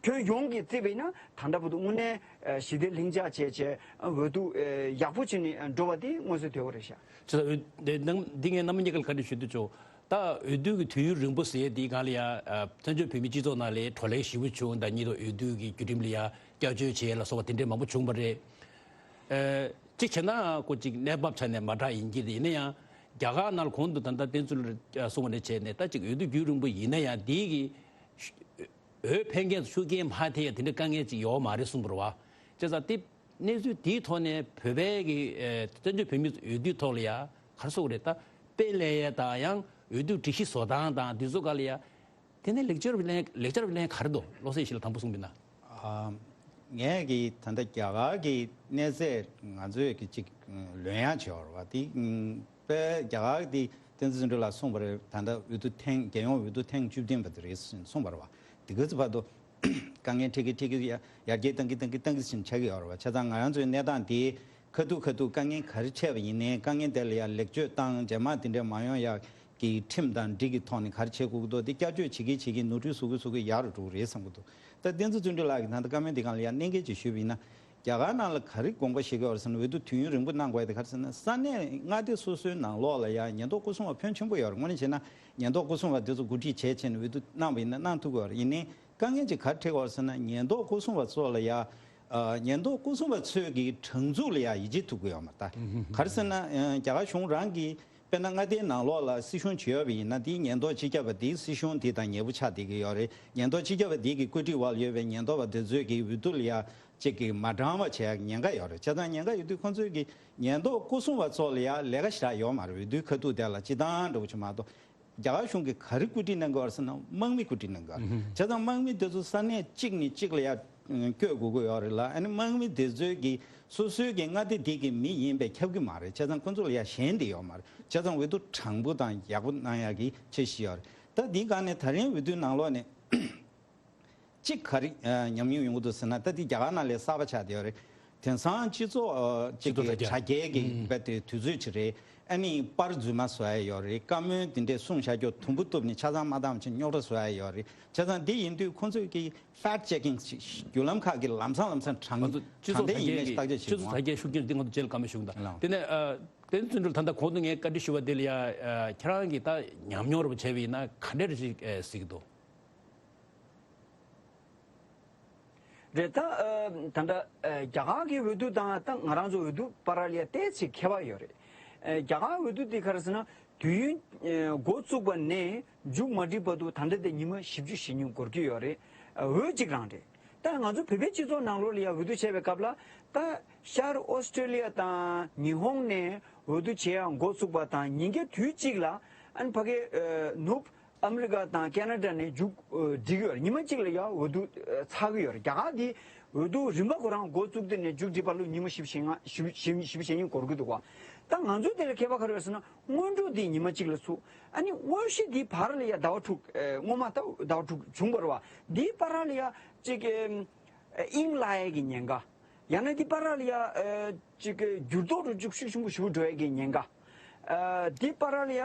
ཁྱོན་ཡོངས་ཀྱི་བརྩིས་པ་ཡིན་ན་ད་ལྟ་བར་དུ་དངོས་གནས་ཞི་བདེ་ལྷིང་འཇགས་བྱས་བྱས་འོས་བསྡུ་ཡག་པོ་བྱས་ནས་འགྲོ་བ་དེ་མངོན་གསལ་དོད་པོ་རེད་ཤག་ཅེས་འདི་ནང་འདི་ངས་རྣམ་པ་གཉིས་ཀ་ལ་བཀའ་འདྲི་ཞུ་འདོད་བྱུང་། ད་འོས་བསྡུ་གི་དུས་ཡུན་རིང་པོ་ཟེར་ཡས་འདིའི་སྒང་ལ་ཡ་བཙན་བྱོལ་བོད་མིའི་སྤྱི་ཚོགས་ནང་ལ་བགྲོ་གླེང་ཞེ་པོ་བྱུང་། ད་ཉིད་དུ་འོས་བསྡུ་གི་བརྒྱུད་རིམ་ལ་ཡ་བསྐྱར་བཅོས་བྱས་ལ་སོགས་པ་དེ་འདྲའི་མང་པོ་བྱུང་བ་རེད། ཨ་གཅིག་བྱས་ན་ཁོ་གཅིག་གནས་བབ་ཆ་ནས་མ་འདྲ་ཡིན་གྱི་རེད། ཡིན་ན་ཡང་རྒྱ་གར་ནང་ལ་གོང་དུ་ད་ལྟ་བསྟན་འཛིན་ལགས་གསུངས་པ་ནས་བྱས་ནས་ད་གཅིག་འོས་བསྡུ་རྒྱུན་རིང་པོ་ཡིན་ན་ཡང་དེའི་གི་འོས་འཕེན་མཁན་ཚོ་ཤུགས་རྐྱེན་མ་ཐེབས་ཡ་དེ་འདྲའི་དཀའ་ངལ་ཅིག་ཡོད་མ་རེད་གསུངས་པ་རེད་བ། བྱས་ཙང་དེ་གནས་ཚུལ་དེའི་ཐོག་ནས་བོད་པའི་གི་ཨ་བཙན་བྱོལ་བོད་མིའི་འོས་བསྡུ་ཐོག་ལ་ཡ་ག་རེ་ཟེར་དགོས་རེད། ད་དཔེ་ལེན་ཡ་དང་ཡང་འོས་བསྡུ་སྒྲིག་གཞི་བཟོ་སྟངས་དང་དེ་ཚོ་སྒང་ལ་ཡ། དེ་ནས་ལེགས་སྦྱར་བའི་ལན་ལེགས་སྦྱར་བའི་ལན་ག་རེ་འདུག་བློ་གསལ་ཞིག་ལ་དང་པོ་གསུངས་པ་ཡིན་ན། ཨ་ངས་ཀྱི་ད་ལྟ་རྒྱ་གར་གྱི་གནས་ཚད་ང་ཚོས་ཀྱི་ཅིག་ལོན་ཡག་བྱེད་པ་རེད་བ། དེ་དཔེ་རྒྱ་གར་དེ་བསྟན་འཛིན་བརྩོན་འགྲུས་ལགས་གསུངས་པ་རེད། ད་ལྟ་འོས་བསྡུ་ཐེངས་རྒྱལ་ཡོངས་འོས་བསྡུ་ཐེངས་བཅུ་བདུན་པ་དེ་རེད་གསུངས་པ་རེད་བ། དེ་ག་ཚོད་བར་དུ་དཀའ་ངལ་འཕྲད་ཀྱི་འཕྲད་ཀྱི་ཡར་རྒྱས་གཏང་གི་གཏང་གི་གཏང་གི་ཕྱིན་ཆགས་ཀྱི་ཡོད་རེད་བ། བྱས་ཙང་ང་རང་ཚོའི་གནས་སྟངས་དེ། ཁ་ཐུག་ཁ་ཐུག་དཀའ་ངལ་ག་རེ་འཕྲད་པ་ཡིན་ནའི་དཀའ་ངལ་དེ་ལ་ཡང་ལེགས་བཅོས་བཏང་རྗེས་མ་དེ་འདྲ་མ་ཡོང་ཡག་གི་ཁྲིམས་དང་སྒྲིག་གི་ཐོག་ནས་ག་རེ་བྱེད་དགོས་ཀྱི་འདུག་དེ་བསྐྱར་བཅོས་བྱེད་ཀྱི་བྱེད་ཀྱི་ནོར་འཁྲུལ་བཟོ་གི་བཟོ་གི་ཡག་རུ་འགྲོ་གི་རེད་བསམ་གྱི་འདུག་ད་བསྟན་འཛིན་བརྩོན་འགྲུས་ལགས་ཀྱིས་ད་ལྟ་བཀའ་མོལ་འདི་སྒང་ལ་ཡང་གནད་འགེལ་ཅིག་ཞུས་པ་ཡིན་ན། རྒྱ་གར་ནང་ལ་ག་རེ་དགོངས་པ་བཞེས་ཀྱི་ཡོད་རེད་ཟེར་ན། འོས་བསྡུ་དུས་ཡུན་རིང་པོ་གནང་དགོས་ཡ་དེ་ག་རེ་ཟེར་ན། ས་གནས་མངའ་སྡེ་སོ་སོའི་ནང་ལོགས་ལ་ཡང་ཉེན་རྟོག་སྐུ་སྲུང་བ་ཕོན་ཆེན་པོ་ཡོད་རེད། དངོས་གནས་བྱས་ན་ཉེན་རྟོག་སྐུ་སྲུང་བ་དེ་ཚོ་གོ་སྒྲིག་བྱས་བྱས་ནས་འོས་བསྡུ་གནང་བ་ཡིན་ན་གནང་ཐུབ་ཀྱི་ཡོད་རེད། ཡིན་ནའི་དཀའ་ངལ་ཅིག་ག་རེ་འཕྲད་ཀྱི་ཡོད་རེད་ཟེར་ན། ཉེན་རྟོག་སྐུ་སྲུང་བ་ཚོ་ལ་ཡ། ཨ་ཉེན་རྟོག་སྐུ་སྲུང་བ་ཚོས་ཀྱི་དྲང་ཚུགས་ལ་ཡ་ཡིད་ཆེས་ཐུབ་ཀྱི་ཡོད་མ་རེད། ག་རེ་ཟེར་ན། ཨ་རྒྱ་གར་གཞུང་རང་གིས་དཔེར་ན་མངའ་སྡེའི་ནང་ལོགས་ལ་སྲིད་གཞུང་ཅིག་ཡོད་པ་ཡིན་ན། དེའི་ཉེན་རྟོག་སྤྱི་ཁྱབ་པ་དེ་སྲིད་གཞུང་དེ་དང་ཉེ་པོ་ཆགས་བསྡད་ཀྱི་ཡོད་རེད། ཉེན་རྟོག་སྤྱི་ཁྱབ་པ་དེ་གི་བཀོད་སྒྲིག་འོག་ལ་ཡོད་པའི་ཉེན་རྟོག་པ་དེ་ཚོས་ཀྱི་འོས་བསྡུ་ལ་ཡ་གཅིག་གི་མ་དྲང་བ་བྱེད་ཡག་ཉེན་ཁ་ཡོད་རེད། བྱས་ཙང་ཉེན་ཁ་ཡོད་དུས་ཁོང་ཚོས་ཀྱི་ཉེན་རྟོག་སྐུ་སྲུང་བ་ཚོ་ལ་ཡ་ལས་ཀ་ཞེ་དྲག་ཡོད་མ་རེད། འོས་བསྡུའི་ཁ་ཐུག་དེ་ལ་སྤྱི་བཏང་འདྲ་བོ་ཅིག་མ་གཏོགས། རྒྱ་གར་གཞུང་གིས་ག་རེ་བཀོད་སྒྲིག་གནང་གི་ཡོད་རེད་ཟེར་ན། དམག་མི་བཀོད་སྒྲིག་གནང་གི་ཡོད་རེད། བྱས་ཙང་དམག་མི་དེ་ཚོ་ས་གནས་གཅིག་ནས་གཅིག་ལ་ཡ་བསྐྱོད་དགོས་ཀྱི་ཡོད་རེད་ལ། ཨ་ནི་དམག་མི་དེ་ཚོའི་གི་སོ་སོའི་གི་མངའ་སྡེ་དེ་གི་མི་ཡིན་པས་ཁྱབ་ཀྱི་མ་རེད། བྱས་ཙང་ཁོ་ཚོ་ལ་ཡ་ཞེན་བསྡད་ཡོད་མ་རེད། བྱས་ཙང་འོས་བསྡུ་དྲང་པོ་དང་ཡག་པོ་གནང་ཡག་གི་འཆར་གཞི་ཡོད་རེད། ད་འདིའི་སྒང་ནས་ད་རིང་འོས་བསྡུའི་ནང་ལོགས་ནས། གཅིག་ག་རེ་ཨ་ཉམས་མྱོང་ཡོང་གི་འདུག་ཟེར་ན། ད་འདི་རྒྱ་གར་ནང་ལས་གསར་པ་ཆགས་བསྡད་ཡོད་རེད། དེང་སང་སྤྱི་ཚོགས་ཨ་གཅིག་སྤྱི་ཚོགས་གི་དྲ་རྒྱ་དྲ་རྒྱའི་གི་ཨུམ་རྦད་དེ་དུས་ཚོད་ཅིག་རེད། ཨ་ནི་པར་རྫུན་མ་བཟོ་ཡ་ཡོད་རེད། བཀའ་མོལ་འདི་འདྲས་གསུངས་བཞག་རྒྱུ་དུམ་བུ་གཏུབ་ནས་ཆ་ཚང་མ་བཏང་བྱས་རྙོག་དྲ་བཟོ་ཡ་ཡོད་རེད། བྱས་ཙང་འདི་ཡིན་དུས་ཁོང་ཚོས་ཀྱི་fact checking ཞིག་བརྒྱུད་ལམ་ཁག་གི་ལམ་སང་ལམ་སང་དྲང་ང་ཚོ་སྤྱི་དྲང་ཚོགས་བདེན་དྲ་ཡིན་རྒྱའི་ནས་བརྟག་དཔྱད་བྱེད་སྤྱི་ཚོགས་དགོས་དྲ་རྒྱའི་ཤུགས་རྐྱེན་འདི་ང་ཚོ་རྗེས་ལ་བཀའ་མོལ་ཞུ་གི་འདུག་ལགས། དེ་ནས་ཨ་བསྟན་འཛིན་བརྩོན་འགྲུས་ལགས། ད་ལྟ་གོང་དུ་ངས་བཀའ་འདྲི་ཞུས་པ་དེ་ལ་ཡ་ཨ་ཁྱེད་རང་གིས་ད་ཉམས་མྱོང་རེ་བྱས་པ་ཡིན་ན་ག་འདྲས་རེ་ཞིག་ཨ་གཟིགས་ཀྱི་འདུག་རེད། ད་ཨ་ད་ལྟ་ཨ་རྒྱ་གར་གྱི་འོས་བསྡུ་དང་ད་ང་རང་ཚོ་འོས་བསྡུ་བར་ལ་ཡ་ཏོག་ཙམ་ཁྱད་པར་ཡོད་རེད། ཨ་རྒྱ་གར་འོས་བསྡུ་འདི་ག་རེ་ཟེར་ན། དུས་ཡུན་ཨ་འགོ་བཙུགས་པ་ནས་མཇུག་མ་སྒྲིལ་བར་དུ་ད་ལྟ་དེ་ཉི་མ་བཞི་བཅུ་ཞེ་གཉིས་འགོར་གྱི་ཡོད་རེད། ཨ་འོས་གཅིག་རང་རེད། ད་ང་ཚོ་བོད་པའི་སྤྱི་ཚོགས་ནང་ལོགས་ལ་ཡ་འོས་བསྡུ་བྱས་པའི་སྐབས་ལ། ད་ཤར་ཨོ་སི་ཀྲེ་ལི་ཡ་དང་ཉི་ཧོང་ནས་འོས་བསྡུ་བྱེད་ཡ་འགོ་བཙུགས་པ་དང་ཉིན་འགའི་དུས་གཅིག་ལ། ཨ་ནི་ཕ་གི་ཨ་ནུབ་ཨ་མི་རི་ཀ་དང་ཁེ་ན་ཌ་ནས་མཇུག་ཨ་སྒྲིལ་གྱི་ཡོད་རེད། ཉི་མ་གཅིག་ལ་ཡ་འོས་བསྡུ་ཨ་ཚར་གྱི་ཡོད་རེད། རྒྱ་གར་འདི་འོས་བསྡུ་རིམ་པ་ཁོ་རང་འགོ་བཙུགས་དུས་ནས་མཇུག་སྒྲིལ་བར་ལ་ཉི་མ་བཞི་བཅུ་ཞེ་ལྔ་བཞི་བཅུ་ཞེ་བཞི་བཅུ་ཞེ་གཉིས་འགོར་གྱི་འདུག་ག་ད་ང་ཚོའི་དེ་ལ་ཁྱད་པར་ག་རེ་ཡོད་ཟེར་ན། སྔོན་འགྲོ་འདི་ཉི་མ་གཅིག་ལ་ཚུགས། ཨ་ནི་དངོས་གཞི་འདི་བར་ལ་ཡ་ཟླ་བ་དྲུག་ཨ་སྔོན་མ་ད་ཟླ་བ་དྲུག་བྱུང་བ་རེད་བ། འདིའི་བར་ལ་ཡ་གཅིག་ཨ་དབྱིངས་ལྷག་ཡས་ཀྱི་ཉེན་ཁ། ཡང་ན་འདི་བར་ལ་ཡ་ཨ་གཅིག་འགྱུར་ལྡོག་འགྲོ་རྒྱུ་ཤུགས་ཆེན་པོ་ཞིག་འགྲོ་ཡས་ཀྱི་ཉེན་ཁ། ཨ་འདི་བར་ལ་ཡ་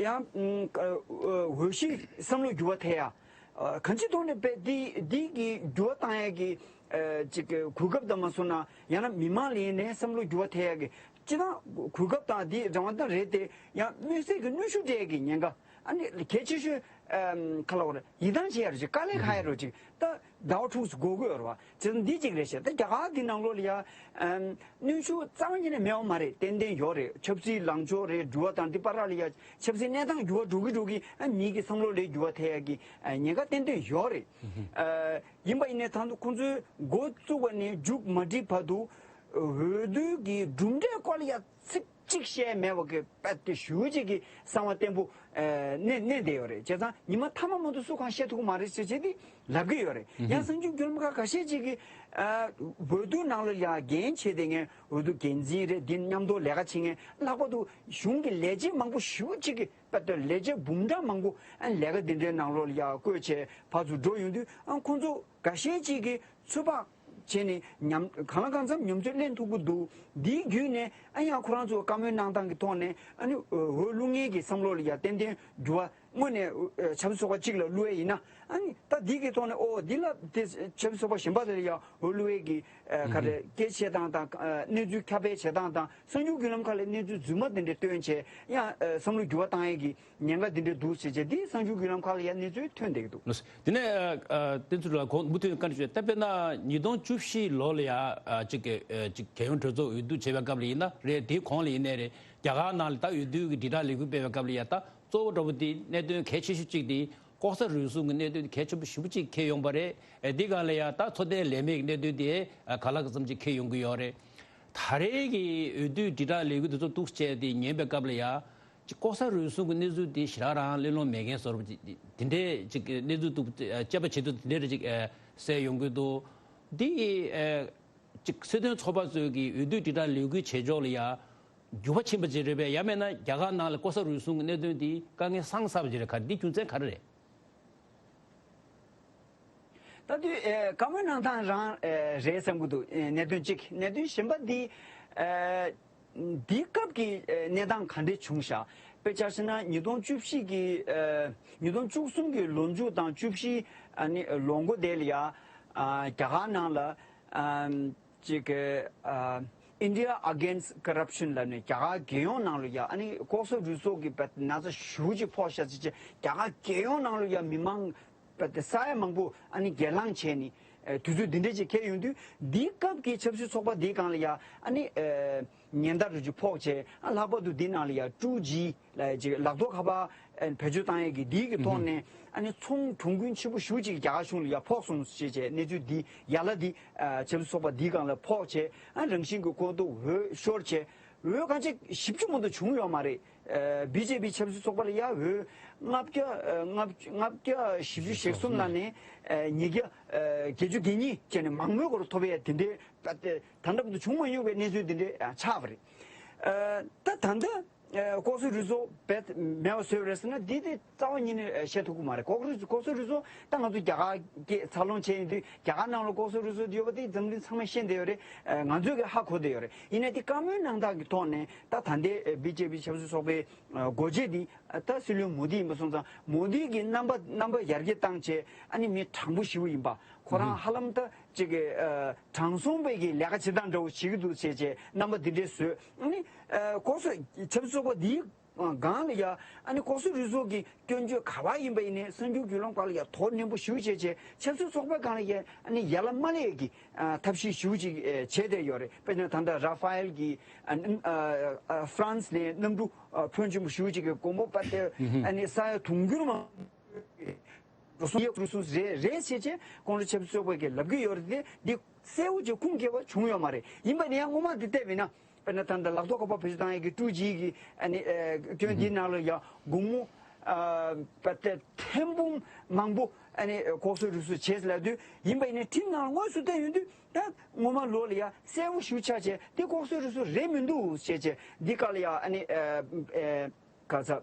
ཡང་ཨ་འོས་གཞི་བསམ་བློ་འགྱུར་བ་ཐེབས་ཡ། ཨ་གང་ཅིའི་ཐོག་ནས་དཔེ་འདི་འདི་གི་འགྱུར་བ་བཏང་ཡ་གི་ཨ་ཅིག་གི་གོ་སྐབས་དང་མ་སོང་ན་ཡང་ན་མི་མང་ལ་ཡིན་ནའི་བསམ་བློ་འགྱུར་བ་ཐེབས་ཡ་གི་སྤྱིར་བཏང་གོ་སྐབས་དང་འདི་རང་དབང་དང་རེད་དེ་ཡང་མངོན་གསལ་གྱི་གནོན་ཤུགས་སྤྲད་ཡ་གི་ཉེན་ཁ། ཨ་ནི་གལ་ཆེ་ཤོས་ཨམ་ག་ལ་བར་ཡིད་ཐང་ཆད་ཡ་རུ་ཅིག་དཀའ་ལས་ཁག་ཡ་རུ་ཅིག་ད་ཟླ་བ་དྲུག་ཙམ་འགོར་གི་ཡོད་རེད་བ། བྱས་ཙང་འདི་གཅིག་རེད་ཤག་ད་རྒྱ་གར་འདི་ནང་ལོགས་ལ་ཡ་ཨམ་གནོན་ཤུགས་རྩ་བ་ཉིད་ནས་མེད་པ་མ་རེད། ཏན་ཏན་ཡོད་རེད། ཆབ་སྲིད་ལངས་ཕྱོགས་རེད། འགྱུར་བ་དང་འདི་བར་ལ་ཡ་ཆབ་སྲིད་གནས་སྟངས་འགྱུར་བ་འགྲོ་གི་འགྲོ་གི་ཨ་མི་གི་བསམ་བློ་ལ་འགྱུར་བ་ཐེབས་ཡ་གི་ཨ་ཉེན་ཁ་ཏན་ཏན་ཡོད་རེད། ཨ་ཡིན་པ་ཡིན་ནའི་ད་དུང་ཁོང་ཚོའི་འགོ་བཙུགས་པ་ནས་མཇུག་མ་སྒྲིལ་བར་དུ་འོས་བསྡུ་གི་གྲུབ་འབྲས་སྐོར་ལ་ཡ་ཚིག་གཅིག་བཤད་མེད་པ་གི་དཔེ་དེ་ཞུ་གཅིག་གི་གསང་བ་བརྟན་པོ་ཨ་གནས་གནས་བསྡད་ཡོད་རེད། བྱས་ཙང་ཉི་མ་མཐའ་མ་མ་གཏོགས་སུ་གང་བཤད་ཐུབ་ཀྱི་མ་རེད་ཟེར་བྱས་ཏེ་ལབ་ཀྱི་ཡོད་རེད། ཡང་གསར་འགྱུར་བརྒྱུད་ལམ་ཁག་ཁ་ཤས་ཅིག་གིས་ཨ་འོས་བསྡུ་ནང་ལ་ཡ་འགན་བྱས་ཏེ་ངས་འོས་བསྡུ་འགན་འཛིན་རེད། འདི་མཉམ་དུ་ལས་ཀ་བྱེད་མཁན་ལྷག་པར་དུ་གཞུང་གི་ལས་བྱེད་མང་པོ་ཞེ་པོ་ཅིག་གིས་དཔེ་དེ་ལས་བྱེད་འབུམ་ཕྲག་མང་པོ་ཨ་ལས་ཀ་འདི་འདྲའི་ནང་ལོགས་ལ་ཡ་བསྐོས་བྱས་ཕར་ཚུར་འགྲོ་ཡོང་དུས་ཨ་ཁོང་ཚོ་འགའ་ཤས་ཅིག་གིས་ཚོད་དཔག་བྱས་ནས་ཉམས་གང་ལ་གང་འཚམ་ཉམས་ཚོད་ལེན་ཐུབ་ཀྱི་འདུག་འདིའི་བརྒྱུད་ནས་ཨ་ཡང་ཁོ་རང་ཚོ་བཀའ་མོལ་གནང་སྟངས་ཀྱི་ཐོག་ནས་ཨ་ནི་འོས་བླུག་མཁན་གྱི་བསམ་བློ་ལ་ཡ་ཏན་ཏན་འགྱུར་བ་དངོས་གནས་ཆབ་སྲིད་ཚོགས་པ་གཅིག་ལ་བླུག་ཡས་ཡིན་ན་ཨ་ནི་ད་འདི་གི་ཐོག་ནས་ཨོ་འདི་ལ་དེ་ཆབ་སྲིད་ཚོགས་པ་གཞན་པ་ལ་ཡ་འོས་བླུག་ཡས་ཀྱི་ག་རེ་སྐད་ཆ་བཤད་སྟངས་དང་གནས་ཚུལ་ཁྱབ་སྤེལ་བྱེད་སྟངས་དང་གསར་འགྱུར་བརྒྱུད་ལམ་ཁག་ལ་གནས་ཚུལ་རྫུན་མ་དེ་འདྲ་བཏོན་བྱས་ཡང་བསམ་བློ་འགྱུར་བ་བཏང་ཡས་ཀྱི་ཉེན་ཁ་འདི་འདྲ་འདུག་ཟེར་བྱས་འདི་གསར་འགྱུར་བརྒྱུད་ལམ་ཁག་ལ་ཡང་གནས་ཚུལ་ཐོན་བསྡད་ཀྱི་འདུག་དེ་ནས་ཨ་ཨ་བསྟན་ཚུལ་ལགས་གོང་མུ་མཐུད་བཀའ་འདྲི་ཞུ། ད་དཔེར་ན་ཉིས་སྟོང་བཅུ་བཞི་ལོ་ལ་ཡ་ཨ་གཅིག་གི་ཨ་གཅིག་རྒྱལ་ཡོངས་གྲོས་ཚོགས་འོས་བསྡུ་བྱེད་པའི་སྐབས་ལ་ཡིན་ན་རེད། དེའི་གོང་ལ་ཡིན་ནའི་རེད། རྒྱ་གར་ནང་ལ་ད་འོས་བསྡུ་གི་དྲིལ་བསྒྲགས་ལས་འགུལ་སྤེལ་བའི་སྐབས་ལ་ཡ་ད་གཙོ་བོ་འདྲ་པོ་དེ་གནད་དོན་གལ་ཆེ་ཤོས་གཅིག་དེ་ལྐོག་ཟ་རུལ་སུངས་ཀྱི་གནད་དོན་དེ་གལ་ཆེན་པོ་ཞེ་པོ་གཅིག་འཁེལ་ཡོང་པ་རེད། ཨ་དེ་སྒང་ལ་ཡ་ད་ཚོད་ལྟའི་ལས་མེད་ཀྱི་གནད་དོན་དེ་ཨ་ག་ལ་ག་ཙམ་ཅིག་འཁེལ་ཡོང་གི་ཡོད་རེད། ད་རེས་ཀྱི་འོས་བསྡུ་དྲིལ་བསྒྲགས་ལས་འགུལ་དེ་ཚོ་འདུག་སེ་བྱས་ཏེ་ཉན་པའི་སྐབས་ལ་ཡ། ཅིག་ལྐོག་ཟ་རུལ་སུངས་ཀྱི་གནས་ཚུལ་དེ་ཞེ་དྲག་རང་གླེང་སློང་མེད་མཁན་བཟོ་འདྲ་པོ་ཅིག་དེ་འདྲའི་ཅིག་གནས་ཚུལ་འདུག་དཔྱད་པ་བྱེད་དུས་དེ་འདྲའི་ཅིག་གསལ་ཡོང་གི་འདུག་འདི་ཅིག་སྲིད་དོན་ཚོགས་པ་ཚོས་ཀྱི་འོས་བསྡུ་དྲིལ་བསྒྲགས་ལས་འགུལ་བྱེད་ཕྱོགས་ལ་ཡ་འགྱུར་བ་ཕྱིན་པ་ཅིག་རེད་པས། ཡང་མིན་ན་རྒྱ་གར་ནང་ལ་ལྐོག་ཟ་རུལ་སུངས་ཀྱི་གནད་དོན་དེ་དཀའ་ངལ་སངས་ཚར་བ་ཅིག་རེད། ག་འདི་རྒྱུ་མཚན་ག་རེ་རེད། ད་དུས་ཨེ་བཀའ་མོལ་གནང་སྟངས་རང་ཨེ་རེད་བསམ་གྱི་འདུག་ཨེ་གནད་དོན་གཅིག་གནད་དོན་གཞན་པ་འདི་ཨེ་འདི་སྐབས་ཀྱི་ཨེ་གནས་སྟངས་ག་འདྲས་བྱུང་ཤག་དཔེ་ཆ་བཞག་ན་ཉིས་སྟོང་བཅུ་བཞི་གི་ཨེ་ཉིས་སྟོང་བཅུ་གསུམ་གྱི་ལོ་མཇུག་དང་བཅུ་བཞི་ཨ་ནི་ལོ་འགོ་དེ་ལ་ཡ་ཨ་རྒྱ་གར་ནང་ལ་ཨ་ཅིག་གི་ཨ་India Against Corruption ལབ་ནས་རྒྱ་གར་རྒྱལ་ཡོངས་ནང་ལ་ཡ་ཨ་ནི་ལྐོག་ཟ་རུལ་སུངས་ཀྱི་ན་ཚ་ཞེ་པོ་ཅིག་ཕོག་ཤག་ཟེར་བྱས་རྒྱ་གར་རྒྱལ་ཡོངས་ནང་ལ་ཡ་མི་མང་པ་དེ་ས་ཡ་མང་པོ་ཨ་ནི་སྒེར་ལངས་བྱས་ནས་ཨེ་དུས་ཚོད་འདི་འདྲ་ཅིག་འཁེལ་ཡོང་དུས་འདིའི་སྐབས་ཀྱི་ཆབ་སྲིད་ཚོགས་པ་འདིའི་སྒང་ལ་ཡ་ཨ་ནི་ཨེ་ཉེན་བརྡ་རུ་ཅིག་ཕོག་བྱས་ཨ་ལྷག་པར་དུ་འདི་ནང་ལ་ཡ་ཀྲུའུ་ཅི་ལ་ཅིག་ལག་ཐོག་ཁ་པར་ཨེ་བེད་སྤྱོད་བཏང་ཡས་ཀྱི་འདིའི་གི་ཐོག་ནས་ཨ་ནི་ཚོང་གྲོང་གུན་ཆེན་པོ་ཞེ་པོ་ཅིག་རྒྱ་གར་གཞུང་ལ་ཡ་ཕོག་སོང་ཞེས་བྱས་གནས་ཚུལ་འདི་ཡ་ལ་འདི་ཨ་ཆབ་སྲིད་ཚོགས་པ་འདིའི་སྒང་ལ་ཕོག་བྱས་ཨ་རང་བཞིན་གྱི་གོ་རྟོགས་འོས་ཤོར་བྱས། འོས་གང་ཆེ་བཞི་བཅུ་མ་གཏོགས་བྱུང་ཡོད་མ་རེད། ཨ་བི་ཇེ་པི་ཆབ་སྲིད་ཚོགས་པ་ལ་ཡ་འོས་ལྔ་བརྒྱ་ཨ་ལྔ་བརྒྱ་ལྔ་བརྒྱ་བཞི་བཅུ་ཞེ་གསུམ་ནང་ནས་ཨ་ཉིས་བརྒྱ་ཨ་བརྒྱད་ཅུ་གྱ་གཉིས་བྱས་ནས་མང་མོས་སྐོར་ཐོབ་ཡས་དེ་འདྲའི་ད་ལྟ་བར་དུ་བྱུང་མ་མྱོང་བའི་གནས་ཚུལ་དེ་འདྲའི་ཨ་ཆགས་པ་རེད། ཨ་ད་ད་ལྟ་ཨ་ལྐོག་ཟ་རུལ་སུངས་རྦད་མེད་པ་བཟོས་པ་རེད་ཟེར་ན་འདི་དེ་རྩ་བ་ཉིད་ནས་ཨ་བཤད་ཐུབ་ཀྱི་མ་རེད། ལྐོག་རུལ་ལྐོག་ཟ་རུལ་སུངས་ད་ང་ཚོ་རྒྱ་གར་གྱི་འཚར་ལོངས་བྱས་ཡིན་དུས་རྒྱ་གར་ནང་ལ་ལྐོག་ཟ་རུལ་སུངས་ཡོད་པ་དེ་འཛམ་གླིང་ཚང་མས་ཤེས་བསྡད་ཡོད་རེད། ཨ་ང་ཚོས་ཀྱི་ཧ་གོ་བསྡད་ཡོད་རེད། ཡིན་ནའི་དེ་བཀའ་མོལ་གནང་སྟངས་ཀྱི་ཐོག་ནས་ད་ད་ལྟའི་ཨ་བི་ཇེ་པི་ཆབ་སྲིད་ཚོགས་པའི་ཨ་འགོ་བྱེད་འདི་ཨ་ད་སྲིད་བློན་མོ་དི་ཡིན་པ་སོང་ཙང་མོ་དི་གི་རྣམ་པ་རྣམ་པ་ཡར་རྒྱས་བཏང་བྱས་ཨ་ནི་མི་དྲང་པོ་ཞེ་པོ་ཡིན་པ་ཁོ་རང་ཧ་ལམ་ད་ཅིག་གི་ཨ་དྲང་སྲོང་པའི་གི་ལས་ཀ་བྱེད་སྟངས་འདྲ་བོ་བྱེད་ཀྱི་འདུག་བྱས་བྱས་རྣམ་པ་འདི་འདྲས་བཟོས། ཨ་ནི་ཨ་ལྐོག་ཟ་ཆབ་སྲིད་ཚོགས་པ་འདིའི་སྒང་ལ་ཡ་ཨ་ནི་ལྐོག་ཟ་རུལ་སུངས་ཀྱི་སྐྱོན་བརྗོད་ག་པར་ཡིན་པ་ཡིན་ནའི་གསར་འགྱུར་བརྒྱུད་ལམ་ཁག་ལ་ཡ་དོ་ནན་པོ་ཞེ་པོ་བྱས་བྱས་ཆབ་སྲིད་ཚོགས་པའི་སྒང་ལ་ཡ་ཨ་ནི་ཡ་ལ་མ་ལས་ཀྱི་ཨ་ཐབས་ཤེས་ཞེ་པོ་ཅིག་ཨ་བྱས་བསྡད་ཡོད་རེད། དཔེར་ན་ད་ལྟ་ར་ཧྥ་ཨེལ་གྱིས་ཨ་ནི་ཨ་ཨ་ཧྥ་རན་སི་ནས་གནམ་གྲུ་ཨ་ཕོན་ཆེན་པོ་ཞེ་པོ་ཅིག་གི་དགོན་པ་པ་དེ་ཨ་ནི་ས་ཡ་དུང་ཕྱུར་མང་རུལ་སུངས་རེད་རེད་བྱས་བྱས་ཁོང་ཚོ་ཆབ་སྲིད་ཚོགས་པ་གིས་ལབ་ཀྱི་ཡོད་རེད་དེ་འདི་གསལ་པོ་ཅིག་ཁུངས་སྐྱེལ་བ་བྱུང་ཡོད་མ་རེད། ཡིན་པ་ནི་ཡང་སྔོན་མ་འདི་བལྟས་པས་ན། དཔེར་ན་ད་ལྟ་ལག་ཐོག་ཁ་པར་བེད་སྤྱོད་བཏང་ཡས་ཀྱི་ཀྲུའུ་ཅི་གི་ཨ་ནི་ཨ་སྐྱོན་འདིའི་ནང་ལ་ཡང་སྒོར་མོ་ཨ་པ་ཏེ་ཐེར་འབུམ་མང་པོ་ཨ་ནི་ལྐོག་ཟ་རུལ་སུངས་བྱས་ལབ་དུས་ཡིན་པ་ཡིན་ནའི་ཁྲིམས་ནང་ལ་དངོས་སུ་བལྟས་ཡོང་དུས་ད་སྔོན་མ་ལོ་ལ་ཡང་གསལ་པོ་ཞེ་པོ་ཆགས་བྱས་འདི་ལྐོག་ཟ་རུལ་སུངས་རེད་མི་འདུག་ཟེར་བྱས་འདི་ག་ལ་ཡང་ཨ་ནི་ཨ་ཨ་ག་ཚ།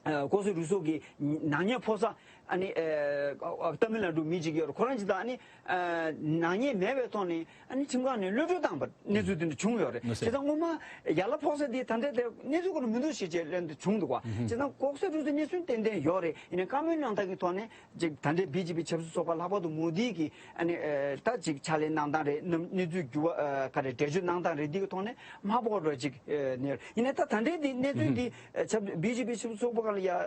ཨ་ལྐོག་ཟ་རུལ་སུངས་ཀྱི་ནག་ཉེས་ཕོག་ས། ཨ་ནི་ཨ་ཏཱ་མིལ་ནཱ་ཌུ་མི་གཅིག་ཡོད་རེད། ཁོ་རང་གཅིག་དང་ཨ་ནི་ཨ་ནག་ཉེས་མེད་པའི་ཐོག་ནས་ཨ་ནི་ཁྲིམས་ཁང་ནས་གློད་གྲོལ་བཏང་བ་གནས་ཚུལ་དེ་འདྲ་བྱུང་ཡོད་རེད། ལགས་སོ། བྱས་ཙང་སྔོན་མ་ཡར་ལ་ཕོག་ས་དེ་ད་ལྟ་དེ་གནས་ཚུལ་ཁོ་ན་མི་འདུག་ཞེས་བྱས་ལན་དུ་བྱུང་འདུག་བ། བྱས་ཙང་ལྐོག་ཟ་རུལ་སུངས་གནས་ཚུལ་ཏན་ཏན་ཡོད་རེད། ཡིན་ནའི་བཀའ་མོལ་གནང་སྟངས་ཀྱི་ཐོག་ནས་ཅིག་ད་ལྟའི་བི་ཇེ་པི་ཆབ་སྲིད་ཚོགས་པ་ལྷག་པར་དུ་མོ་དི་གི་ཨ་ནི་ཨ་ད་ཅིག་ཕྱག་ལས་གནང་སྟངས་རེད། གནས་ཚུལ་འགྱུར་བ་ཨ་ག་རེ་འགྲེལ་བརྗོད་གནང་སྟངས་རེད། འདི་གི་ཐོག་ནས་མ་ཕོག་པ་ཅིག་ཨ་ནི་ཡིན་ནའི་ད་ད་ལྟའི་འདི་གནས་ཚུལ་འདི་ཨ་ཆབ་བི་ཇེ་པི་ཆབ་སྲིད་ཚོགས་པ་སྒང་ལ་ཡ་ཨ་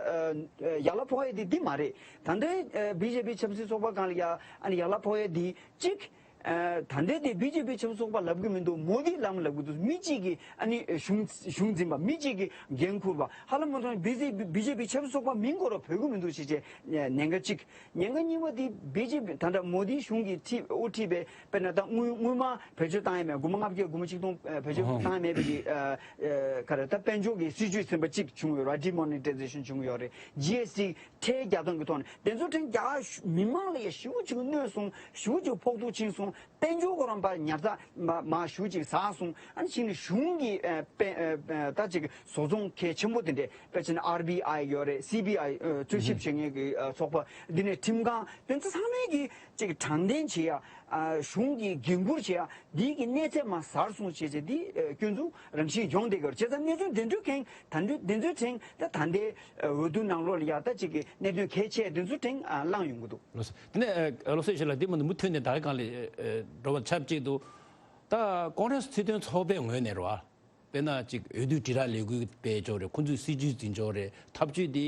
ཡར་ལ་ཕོག་ཡ་འདི་འདི་མ་རེད། ད་ལྟའི་ཨ་བི་ཇེ་པི་ཆབ་སྲིད་ཚོགས་པ་སྒང་ལ་ཡ་ཨ་ནི་ཡར་ལ་ཕོག་ཡ་འདི་གཅིག་ཨ་ད་ལྟའི་དེ་བི་ཇེ་པི་ཆབ་སྲིད་ཚོགས་པ་ལབ་གི་མི་འདུག་མོ་དི་ལབ་ལབ་གི་འདུག་མི་གཅིག་གིས་ཨ་ནི་གཞུང་གཞུང་འཛིན་པ། མི་གཅིག་གིས་འགན་འཁུར་བ། ཧ་ལམ་མ་མཐོང་བི་ཇེ་པི་བི་ཇེ་པི་ཆབ་སྲིད་ཚོགས་པ་མིང་སྐོར་བ་འབོད་གི་མི་འདུག་ཞེས་བྱས་ཉེན་ཁ་གཅིག་ཉེན་ཁ་གཉིས་པ་དེ་བི་ཇེ་པི་ད་ལྟ་མོ་དི་གཞུང་གིས་ཁྲིད་དབུ་ཁྲིད་པའི་དཔེར་ན་ད་དངུལ་དངུལ་སྨར་བེད་སྤྱོད་བཏང་ཡ་མེད། སྒོར་མོ་ལྔ་བརྒྱ་སྒོར་མོ་ཆིག་སྟོང་ཨ་བེད་སྤྱོད་ཨོ་བཏང་ཡ་མེད་པའི་གི་ཨ་ཨ་ག་རེ་ད་དཔལ་འབྱོར་གྱི་སྲིད་ཇུས་ཟིན་པ་གཅིག་བྱུང་ཡོད་རེད། ཌི་མོ་ནི་ཊའི་ཛེ་ཤན་བྱུང་ཡོད་རེད། ཇི་ཨེས་ཊི་ཁྲལ་རྒྱག་སྟངས་ཀྱི་ཐོག་ནས་དེ་ཚོ་ཕྲན་རྒྱ་གར་མི་མང་ལ་ཡ་ཞེ་པོ་ཅིག་གནོད་སོང་། ཞེ་པོ་ཅིག་ཕོག་ཐུག་ཕྱིན་སོང་། དཔལ་འབྱོར་ཁོ་རང་ཕར་ཉར་ཚགས་མ་མ་ཞེ་པོ་ཅིག་ཟག་སོང་། ཨ་ནི་གཅིག་ནས་གཞུང་གི་ཨ་དཔེ་ཨ་ཨ་ད་ཅིག་བཟོ་ཚོང་གལ་ཆེན་པོ་དེ་འདྲས་དཔེ་བྱས་ན་ཨར་བི་ཨའི་ཡོད་རེད། སི་བི་ཨའི་ཨ་རྩོད་ཞིབ་བྱེད་མཁན་གྱི་ཨ་ཚོགས་པ། འདི་ནས་ཁྲིམས་ཁང་། དེ་ཚོ་ཚང་མས་ཀྱི་ཅིག་དྲང་བདེན་བྱེད་ཡ། ཨ་གཞུང་གི་འགན་འཁུར་བྱེད་ཡ། འདི་གི་གནས་ཚད་མར་ཟག་སོང་བྱས་བྱས་འདི་ཨ་སྐྱོན་འཛུགས་རང་བཞིན་ཡོང་བསྡད་ཀྱི་ཡོད་རེད། བྱས་ཙང་གནས་ཚུལ་འདི་འདྲ་མཁན་ད་འདྲ་འདི་ཚོའི་ཕྲན་ད་ད་ལྟའི་ཨ་འོས་བསྡུ་ནང་ལོགས་ལ་ཡ་ད་ཅིག་གི་གནད་དོན་གལ་ཆེ་འདི་ཚོའི་ཕྲན་ཨ་ལངས་ཡོང་གི་འདུག་ལགས་སོ། དེ་ནས་ཨ་ལགས་སོ་ཞེས་ལ་འདི་མ་འདི་མུ་མཐུད་ནས་ད་ག་སྒང་ལ་ཨ་འགྲོ་བ་ཆབས་ཅིག་ཏུ། ད་ཀོང་རེ་སི་སྲིད་དོན་ཚོགས་པའི་ངོས་ནས་རེད་བ། དཔེར་ན་ཅིག་འོས་བསྡུ་དྲིལ་བསྒྲགས་ལས་འགུལ་སྤེལ་ཕྱོགས་རེད། ཁོང་ཚོས་སྲིད་ཇུས་འཛིན་ཕྱོགས་རེད། ཐབས་ཇུས་འདི་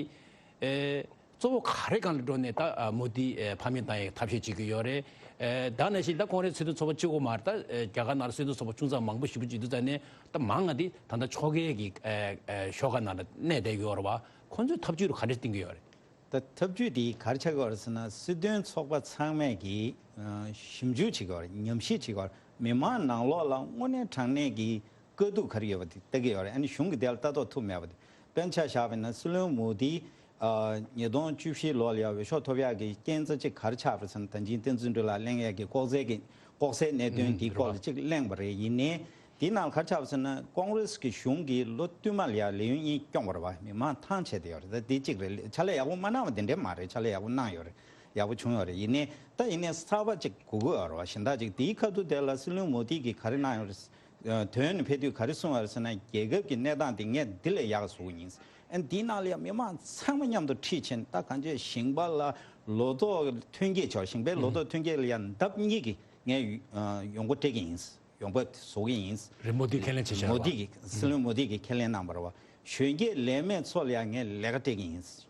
ཨེ་གཙོ་བོ་ག་རེ་སྒང་ལ་འགྲོ་ནས་ད་ཨ་མོ་དི་ཨེ་ཕམ་ཉེས་བཏང་ཡའི་ཐབས་ཤེས་བྱེད་ཀྱི་ཡོད་རེད། ཨེ་ད་ནང་བཞིན་ད་ཀོང་རེ་སི་སྲིད་དོན་ཚོགས་པ་གཅིག་པོ་མ་རེད། ད་ཨེ་རྒྱ་གར་ནང་ལ་སྲིད་དོན་ཚོགས་པ་ཆུང་ཙག་མང་པོ་ཞེ་པོ་ཅིག་འདུག་ཙང་ནས་ད་མང་ང་འདི་ད་ལྟ་ཕྱོགས་འགལ་གྱི་ཨེ་ཨེ་ཤོག་ཁག་ནང་ལ་གནས་བསྡད་ཡོད་རེད་བ། ཁོང་ཚོས་ཐབས་ཇུས་རུ་ག་རེ་བཏིང་གི་ཡོད་རེད། ད་ཐབས་ཇུས་དེ་ག་རེ་ཆགས་ཀྱི་ཡོད་རེད་ཟེར་ན། སྲིད་དོན་ཚོགས་པ་ཚང་མས་ཀྱིས་ཨ་ཞིབ་འཇུག་བྱེད་ཀྱི་ཡོད་རེད། ཉམས་ཞིབ་བྱེད་ཀྱི་ཡོད་རེད། མི་མང་ནང་ལོགས་ལ་དངོས་གནས་དྲང་གནས་ཀྱི་དཀའ་སྡུག་ག་རེ་ཡོད་པ་དེ་ལྟ་གི་ཡོད་རེད། ཨ་ནི་གཞུང་གིས་དེ་ལ་ལྟ་རྟོག་ཐུབ་མེད་པ་དེ། དཔེར་ན་ཆ་བཞག་པ་ཡིན་ན་སྲིད་བློན་མོ་དི་ཨ་ཉིས་སྟོང་བཅུ་བཞི་ལོ་ལ་ཡ་འོས་ཤོག་ཐོབ་ཡག་གི་རྐྱེན་རྩ་གཅིག་ག་རེ་ཆགས་པ་རེད་ཟེར་ན། ད་གིན་བསྟན་འཛིན་སྒྲོལ་ལགས་གླེང་ཡག་གི་ལྐོག་ཟ་གི་ལྐོག་ཟའི་གནད་དོན་དེའི་སྐོར་ལ་གཅིག་གླེང་བ་རེད། ཡིན་ནའི་དེའི་ནང་ག་རེ་ཆགས་པ་ཟེར་ན། ཀོང་རེ་སི་གི་གཞུང་གིས་ལོ་བསྟུད་མར་ལ་ཡ་ལས་ཡུན་གཉིས་བསྐྱོན་པ་རེད་བ། མི་མང་ཐང་ཆད་བསྡད་ཡོད་རེད། ད་དེ་གཅིག་རེད། ཕྱག་ལས་ཡག་པོ་མ་གནང་བ་དེ་འདྲས་མ་རེད། ཕྱག་ལས་ཡག་པོ་གནང་ཡོད་རེད། ཡག་པོ་བྱུང་ཡོད་རེད། ཡིན་ནའི་ད་ཡིན་ནའི་གསར་པ་གཅིག་དགོས་ཀྱི་ཡོད་རེད་བ། གཞན་དག་གཅིག་དེའི་ཁ་ཐུག་དེ་ལ་སྲིད་བློན་མོ་དི་གིས་ག་རེ་གནང་ཡོད་རེད། ཨ་དོན་ནི་ཕེབས་དུས་ག་རེ་གསུངས་པ་རེད་ཟེར་ན། རྒྱལ་ཁབ་ཀྱི་གནས་སྟངས་དེ་ངས་འདི་ལས་ཡག་བཟོ་གི་ཡིན། ཨ་འདིའི་ནང་ལ་ཡང་མི་མང་ཚང་མ་མཉམ་དུ་ཁྲིད་ཕྱིན། ད་གང་ཅི་ཞིང་པ་ལ་ལོ་ཏོག་ཐོན་སྐྱེད་ཆོག་ཞིང་པའི་ལོ་ཨ་ཏོག་ཐོན་སྐྱེད་ལ་ཡང་ལྡབ་གཉིས་ཀྱི་ངས་ཨ་ཡོང་སྒོ་སྤྲད་ཀྱི་ཡིན། ཡོང་འབབ་བཟོ་གི་ཡིན། རེད། མོ་དི་ཁས་ལེན་བྱས་བཞག་མོ་པ། དི་གིས་སྲིད་བློན་མོ་དི་གིས་ཁས་ལེན་གནང་བ་རེད་བ། གཞོན་སྐྱེས་ལས་མེད་ཚོ་ལ་ཡང་ངས་ལས་ཀ་སྤྲད་ཀྱི་ཡིན། བྱས་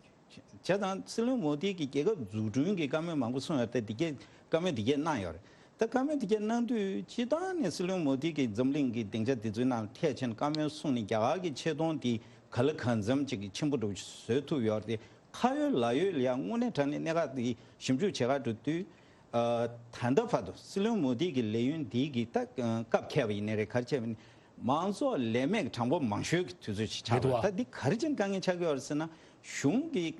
ཙང་སྲིད་བློན་མོ་དི་གིས་རྒྱལ་ཁབ་འཛུགས་སྐྲུན་གྱི་བཀའ་མོལ་མང་པོ་གསུངས་ཡོད་དེ། འདི་གས་བཀའ་མོལ་འདི་གས་གནང་ཡོད་རེད། ད་བཀའ་མོལ་འདི་གས་གནང་དུས་སྤྱིར་བཏང་ནས་སྲིད་བློན་མོ་དི་གིས་འཛམ་གླིང་གི་སྡིངས་ཆ་འདི་ཚོའི་ནང་ཐད་ཕྱིན་བཀའ་མོལ་གསུངས་ནས་རྒྱ་གར་གྱི་ཆེ་མཐོང་འདི་ག་ལ་གང་འཚམ་ཅིག་ཆེན་པོ་འགྲོ་བཟོས་ཐུབ་ཡོད་རེད་དེ། ཁ་ཡོད་ལག་ཡོད་ལ་ཡང་དངོས་གནས་དྲང་གནས་གནད་འགག་འདི་ཞིབ་འཇུག་བྱེད་ག་འགྲོ་དུས། ཨ་ད་ལྟ་བར་དུ་སྲིད་བློན་མོ་དི་གི་ལས་ཡུན་འདི་གི་ད་སྐབས་འཁེལ་བ་ཡིན་ནའི་རེད། ག་རེ་བྱས་པ་ཡིན་ནའི་མང་ཚོགས་ལས་མེད་གྲངས་འབོར་མང་ཤོས་ཀྱི་དུས་ཚོད་ཅིག་ཆགས་པ་རེད། ད་འདི་ག་རེ་བྱས་ནས་དཀའ་ངལ་ཆགས་ཀྱི་ཡོད་རེད་ཟེར་ན། གཞུང་གིས་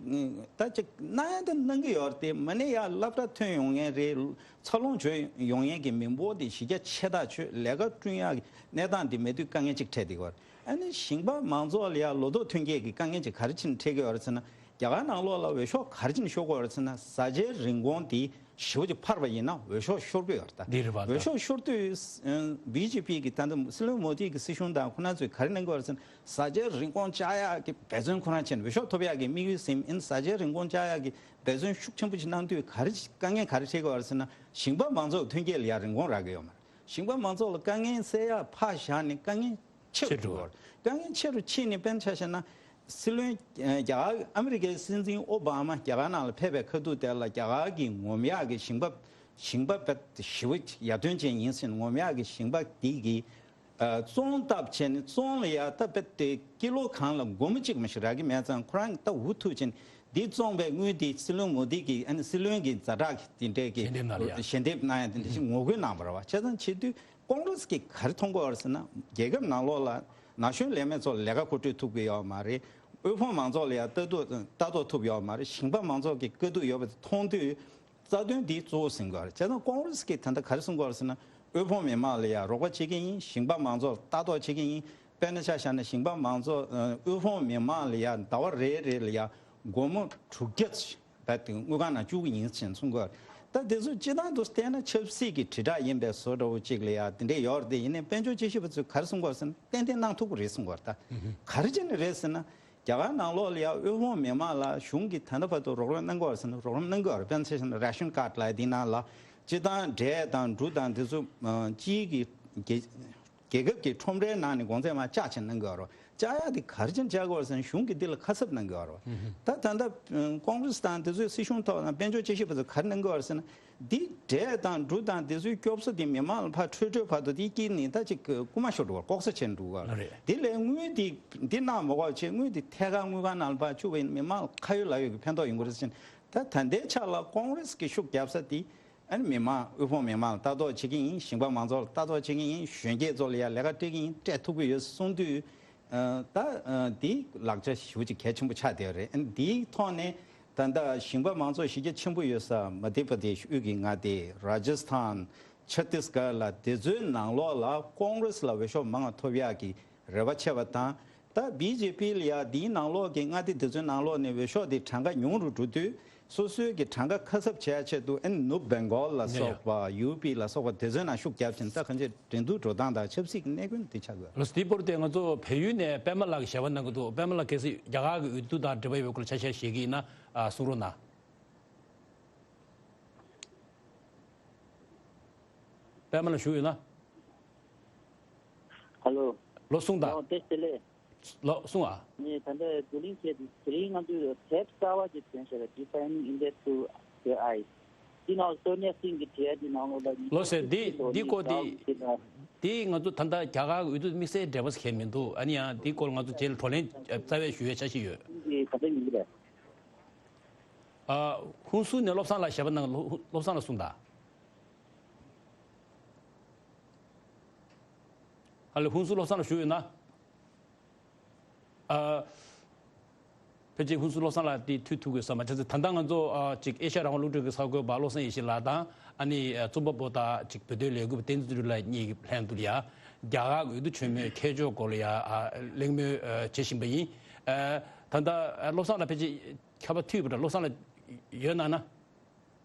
ད་ཅིག་གནང་ཡ་ད་གནང་གི་ཡོད་རེད་དེ། མ་ནས་ཡ་སློབ་གྲྭ་ཐོན་ཡོང་མཁན་རེད། འཚར་ལོངས་བྱུང་ཡོང་མཁན་གྱི་མི་འབོར་དེ་གཞི་རྒྱ་ཆེ་ཐག་ཆོད། ལས་ཀ་བསྐྲུན་ཡག་གི་གནས་སྟངས་དེ་མེད་དུས་དཀའ་ངལ་ཅིག་འཕྲད་བསྡད་ཀྱི་ཡོད་རེད། ཨ་ནི་ཞིང་པ་མང་ཚོགས་ལ་ཡ་ལོ་ཏོག་ཐོན་སྐྱེད་ཀྱི་དཀའ་ངལ་ཅིག་ག་རེ་བྱས་ནས་འཕྲད་ཀྱི་ཡོད་རེད་ཟེར་ན། རྒྱ་གར་ནང་ལོགས་ལ་འོས་ཤོག་ག་རེ་བྱས་ནས་ཤོར་གྱི་ཡོད་རེད་ཟེར་ན། བཟའ་བཅའི་རིན་གོང་དེ་ཞེ་པོ་ཅིག་འཕར་བ་ཡིན་ན་འོས་ཤོག་ཤོར་གྱི་ཡོད་རེད། ད་འདི་རེད་པ། ད་འོས་ཤོག་ཤོར་དུས་བི་ཇེ་པི་གི་ད་ལྟ་སྲིད་བློན་མོ་དི་གི་སྲིད་གཞུང་དང་ཁོ་རང་ཚོས་ག་རེ་གནང་གི་ཡོད་རེད་ཟེར་ན། བཟའ་བཅའི་རིན་གོང་བཅག་ཡག་གི་འབད་བརྩོན་ཁོ་རང་བྱས་ནས། འོས་ཤོག་ཐོབ་ཡག་གི་དམིགས་ཡུལ་ཟིན་ཡིན། བཟའ་བཅའི་རིན་གོང་བཅག་ཡག་གི་འབད་བརྩོན་ཤུགས་ཆེན་པོ་ཞིག་གནང་དུས་ག་རེ་དཀའ་ངལ་ག་རེ་འཕྲད་ཀྱི་ཡོད་རེད་ཟེར་ན། ཞིང་པ་མང་ཚོགས་ཐོན་སྐྱེད་ལ་ཡ་རིན་གོང་རག་གི་ཡོད་མ་རེད། ཞིང་པ་མང་ཚོགས་ལ་དཀའ་ངལ་སེལ་ཡག་ཕར་བཞག་ནས་དཀའ་ངལ་ཆེ་རུ་ཆེ་འགྲོ་གི་ཡོད་རེད། དཀའ་ངལ་ཆེ་རུ་ཕྱིན་ནས། དཔེར་ན་ཆ་བཞག་ན། སྲིད་བློན་ཨ་རྒྱ་གར་ཨ་མི་རི་ཀའི་སྲིད་འཛིན་ཨོ་བྷ་མ་རྒྱ་གར་ནང་ལ་ཕེབས་པའི་ཁ་ཐུག་དེ་ལ་རྒྱ་གར་གྱི་ངོམ་ཡག་གི་ཞིང་པ་ཞིང་པ་དཔེ་ཞེ་པོ་ཡར་ཐོན་ཅན་ཡིན་ཟེར། ངོམ་ཡག་གི་ཞིང་པ་དེ་གིས་ཨ་བཙོང་བཏབ་བྱས་ནས་བཙོང་ལ་ཡ་ད་དཔེ་དེ་ཀི་ལོ་གང་ལ་སྒོར་མོ་གཅིག་མ་ཞིག་རག་གི་མེད་ཙང་། ཁོ་རང་ད་འུ་ཐུག་བྱས་ནས་འདི་བཙོང་པའི་དངུལ་དེ་སྲིད་བློན་མོ་དི་གིས་ཨ་ནི་སྲིད་བློན་གྱི་ཛ་དྲག་གི་དེ་འདྲས་ཀྱི་ཞལ་འདེབས་གནང་ཡ་དེ་འདྲ་ཞིག་ངོ་རྒོལ་གནང་བ་རེད་བ། བྱས་ཙང་བྱེད་དུས་ཀོང་རེ་སི་གིས་ག་རེ་མཐོང་གི་ཡོད་རེད་ཟེར་ན། རྒྱལ་ཁབ་ནང་ལོགས་ལ་ན་གཞོན་ལས་མེད་ཚོར་ལས་ཀ་མཁོ་སྤྲོད་ཐུབ་ཀྱི་ཡོད་མ་རེད། དབུལ་ཕོངས་མང་ཚོགས་ལ་ཡང་ལྟ་རྟོག་ལྟ་རྟོག་ཐུབ་ཡོད་མ་རེད། ཞིང་པ་མང་ཚོགས་ཀྱི་དཀའ་སྡུག་ཡོད་པ་དེ་མཐོང་དུས། རྩ་དོན་འདི་གཙོ་བོ་ཟིན་དགོས་རེད། བྱས་ཙང་ཀོང་རེ་སི་གིས་ད་ལྟ་ག་རེ་གསུང་གི་ཡོད་རེད་ཟེར་ན། དབུལ་ཕོངས་མི་མང་ལ་ཡང་རོགས་པ་བྱེད་ཀྱི་ཡིན། ཞིང་པ་མང་ཚོགས་ལ་ལྟ་རྟོག་བྱེད་ཀྱི་ཡིན། དཔེར་ན་ཆ་བཞག་ན་ཞིང་པ་མང་ཚོགས་ཨ་དབུལ་ཕོངས་མི་མང་ལ་ཡ་ཟླ་བ་རེ་རེ་ལ་ཡ་སྒོར་མོ་དྲུག་བརྒྱ་ད་དེ་དངུལ་ཁང་ནང་བཅུག་གི་ཡིན་ཟེར་གསུང་གི་ཡོད་རེད། ད་དེ་ཚོ་སྤྱི་བཏང་དུ་བལྟས་ན་ཆབ་སྲིད་ཀྱི་དྲིལ་བསྒྲགས་ཡིན་པའི་བཟོ་འདྲ་བོ་ཅིག་ལ་ཡ་དེ་འདྲས་ཡོད་རེད། དེ་ཡིན་ནའི་དཔལ་འབྱོར་དཔྱད་ཞིབ་པ་ཚོས་ག་རེ་གསུང་གི་ཡོད་རེད་ཟེར་ན་ཏན་ཏན་གནང་ཐུབ་ཀྱི་རེད་གསུང་གི་ཡོད་རེད། ད་ག་རེ་བྱས་ནས་རེད་ཟེར་ན། རྒྱ་གར་ནང་ལོགས་ལ་ཡང་དབུལ་ཕོངས་མི་མང་ལ་གཞུང་གིས་ད་ལྟ་བར་དུ་རོགས་རམ་གནང་གི་ཡོད་རེད་ཟེར་ན་རོགས་རམ་གནང་གི་ཡོད་རེད། དཔེར་ན་ཆ་བཞག་ན་རེ་ཤན་ཀར་ཌི་ལབ་ཡ་དེའི་ནང་ལ་སྤྱིར་བཏང་འབྲས་དང་འབྲུ་དང་དེ་ཚོ་ཨ་སྤྱིའི་གི་རྒྱལ་རྒྱལ་ཁབ་ཀྱི་ཁྲོམ་རའི་ནང་ནས་གོང་ཚད་མར་བཅག་བྱས་གནང་གི་ཡོད་རེད། བཅག་ཡ་དེ་ག་རེ་བྱས་ནས་བཅག་གི་ཡོད་རེད་ཟེར་ན་གཞུང་གིས་འདི་ལ་ཁ་གསབ་གནང་གི་ཡོད་རེད། ད་ད་ལྟ་ཨ་ཀོང་རེས་དང་དེ་ཚོའི་སྲིད་གཞུང་ཐོག་དང་དཔལ་འབྱོར་དཔྱད་ཞིབ་པ་ཚོས་ག་རེ་གནང་གི་ཡོད་རེད་ཟེར་ན། འདི་འབྲས་དང་འབྲུ་དང་འདི་ཚོའི་སྐྱོབ་གསོ་འདི་མི་མང་ལ་ཕར་འཕྲོད་འཕྲོད་བར་དུ་འདི་དཀྱིལ་ནས་ད་ཅིག་རྐུ་མ་ཤོར་འགྲོ་བར་ལྐོག་ཟ་བྱས་འགྲོ་བར། ལགས་རེད། འདི་ལས་དངུལ་འདི་འདི་གནང་མ་དགོས་བྱས་དངུལ་འདི་ཐད་ཀར་དངུལ་ཁང་ནང་ལ་ཕར་བཅུག་པ་ཡིན་ན་མི་མང་ལ་ཁ་ཡོད་ལག་ཡོད་ཀྱི་ཕན་ཐོགས་ཡོང་གི་རེད་ཟེར་ན། ད་ད་ལྟའི་ཆ་ལ་ཀོང་རེས་ཀྱི་ཤུགས་རྒྱབ་ས་འདི་ཨ་ནི་མི་མང་དབུལ་ཕོངས་མི་མང་ལ་ལྟ་རྟོག་བྱེད་ཀྱི་ཡིན། ཞིང་པ་མང་ཚོགས་ལ་ལྟ་རྟོག་བྱེད་ཀྱི་ཡིན། གཞོན་སྐྱེས་ཚོ་ལ་ཡང་ལས་ཀ་སྤྲད་ཀྱི་ཡིན། སྤྲད་ཐུབ་ཀྱི་ཡོད་གསུང་དུས། ཨ་ད་ཨ་འདི་ལག་ཆ་ཞེ་པོ་ཅིག་གལ་ཆེན་པོ་ཆགས་བསྡད་ཡོད་རེད། ཨ་འདིའི་ཐོག་ནས་ད་ལྟ་ཞིང་པ་མང་ཚོགས་གཞི་རྒྱ་ཆེན་པོ་ཡོད་ས་མ་དྷྱ་པྲ་དེཤ་དབུས་ཀྱི་མངའ་སྡེ་ར་ཇ་སི་ཐན་ཆ་ཏིས་གྷར་ལ་དེ་ཚོའི་ནང་ལོགས་ལ་ཀོང་རེས་ལ་འོས་ཤོག་མང་བ་ཐོབ་ཡག་གི་རེ་བ་ཆེ་བ་དང་། ད་བི་ཇེ་པི་ལ་ཡ་འདིའི་ནང་ལོགས་ཀྱི་མངའ་སྡེ་དེ་ཚོའི་ནང་ལོགས་ནས་འོས་ཤོག་དེ་གྲངས་ཀ་ཉུང་རུ་འགྲོ་དུས། སོ་སོའི་གི་གྲངས་ཀ་ཁ་གསབ་བྱེད་ཡ་ཆེད་དུ་ཨ་ནི་ནུབ་བེང་གོལ་ལ་སོགས་པ་ཡུ་པི་ལ་སོགས་པ་དེ་ཚོའི་ནང་ཤུགས་རྒྱབ་ཕྱིན། ད་གང་ཅི་འགྲན་བསྡུར་འགྲོ་སྟངས་དང་ཆབ་སྲིད་ཀྱི་གནད་དོན་དེ་ཆགས་དགོས། ལགས་སོ། དེའི་བར་དུ་ང་ཚོ་བལ་ཡུལ་ནས་པད་མ་ལགས་ཞལ་པར་གནང་གི་འདུག་པད་མ་ལགས་གལ་སྲིད་རྒྱ་གར་གྱི་འོས་བསྡུ་དང་འབྲེལ་བ་ཡོད་པའི་སྐོར་ལ་ཆ་ཤས་བཤད་ཀྱི་ཡིན་ན་ཨ་གསུང་རོགས་གནང་། པད་མ་ལགས་བཞུགས་ཡོད་ན། ཧ་ལོ། ལོ་གསུངས་དང་། ཨོ་དེ་ལྟ་ལས། ལོ་གསུངས་ཨ། ངས་ད་ལྟ་བགྲོ་གླེང་བྱས་ཏེ་དེ་རིང་ང་ཚོས་དེབ་གསར་པ་ཅིག་ཐོན་བྱས་པ་Defining India Through Their Eyes། འདི་ནང་སོ་ནིའ་སིང་གི་བྲིས་ཡ་འདི་ནང་ལོགས་ལ་ཉིས་ལོ་ཟེར་འདི་འདི་སྐོར་འདི་འདི་ང་ཚོ་ད་ལྟ་རྒྱ་གར་གྱི་འོས་བསྡུ་དམིགས་བསལ་འབྲེལ་བ་ཟེར་མཁན་མི་འདུག་ཨ་ནི་ཡང་འདི་སྐོར་ང་ཚོ་རྗེས་ལ་བགྲོ་གླེང་རྩ་བའི་ཞུ་ཡའི་འཆར་གཞི་ཡོད། འདི་ག་འདྲ་ཡིན་གྱི་རེད། ཨ། ཧུན་སུར་ནས་བློ་བཟང་ལགས་ཞལ་པར་གནང་། བློ་བློ་བཟང་ལགས་གསུངས་དང་། ཨ་ལེ་ཧུན་སུར་བློ་བཟང་ལགས་བཞུགས་ཡོད་ན། ཨ། ཕལ་ཆེར་ཧུན་སུར་བློ་བཟང་ལགས་དེ་ཐུག་ཐུབ་དགོས་ས་མ་རེད། ད་ལྟ་ང་ཚོ་ཨ་ཅིག་ཨེ་ཤ་ཡ་རང་དབང་རླུང་འཕྲིན་གྱི་གསར་འགོད་པ་བློ་བཟང་ཡེ་ཤེས་ལགས་དང་ཨ་ནི་རྩོམ་པ་པོ་དང་ཅིག་བོད་དོན་ལས་འགུལ་པ་བསྟན་འཛིན་ལགས་གཉིས་ཀྱི་ལྷན་དུ་ཡ་རྒྱ་གར་འོས་བསྡུ་གྲོས་མོལ་ཁྱད་ཆོས་སྐོར་ལ་ཡ་ཨ་གླེང་མོལ་ཨ་བྱེད་བཞིན་པ་ཡིན། ཨ་ད་ལྟ་ཨ་བློ་བཟང་ལགས་ཕལ་ཆེར་ཁྱབ་པ་ཐུབ་པ་འདྲ། བློ་བཟང་ལགས་ཡོད་ན་ན།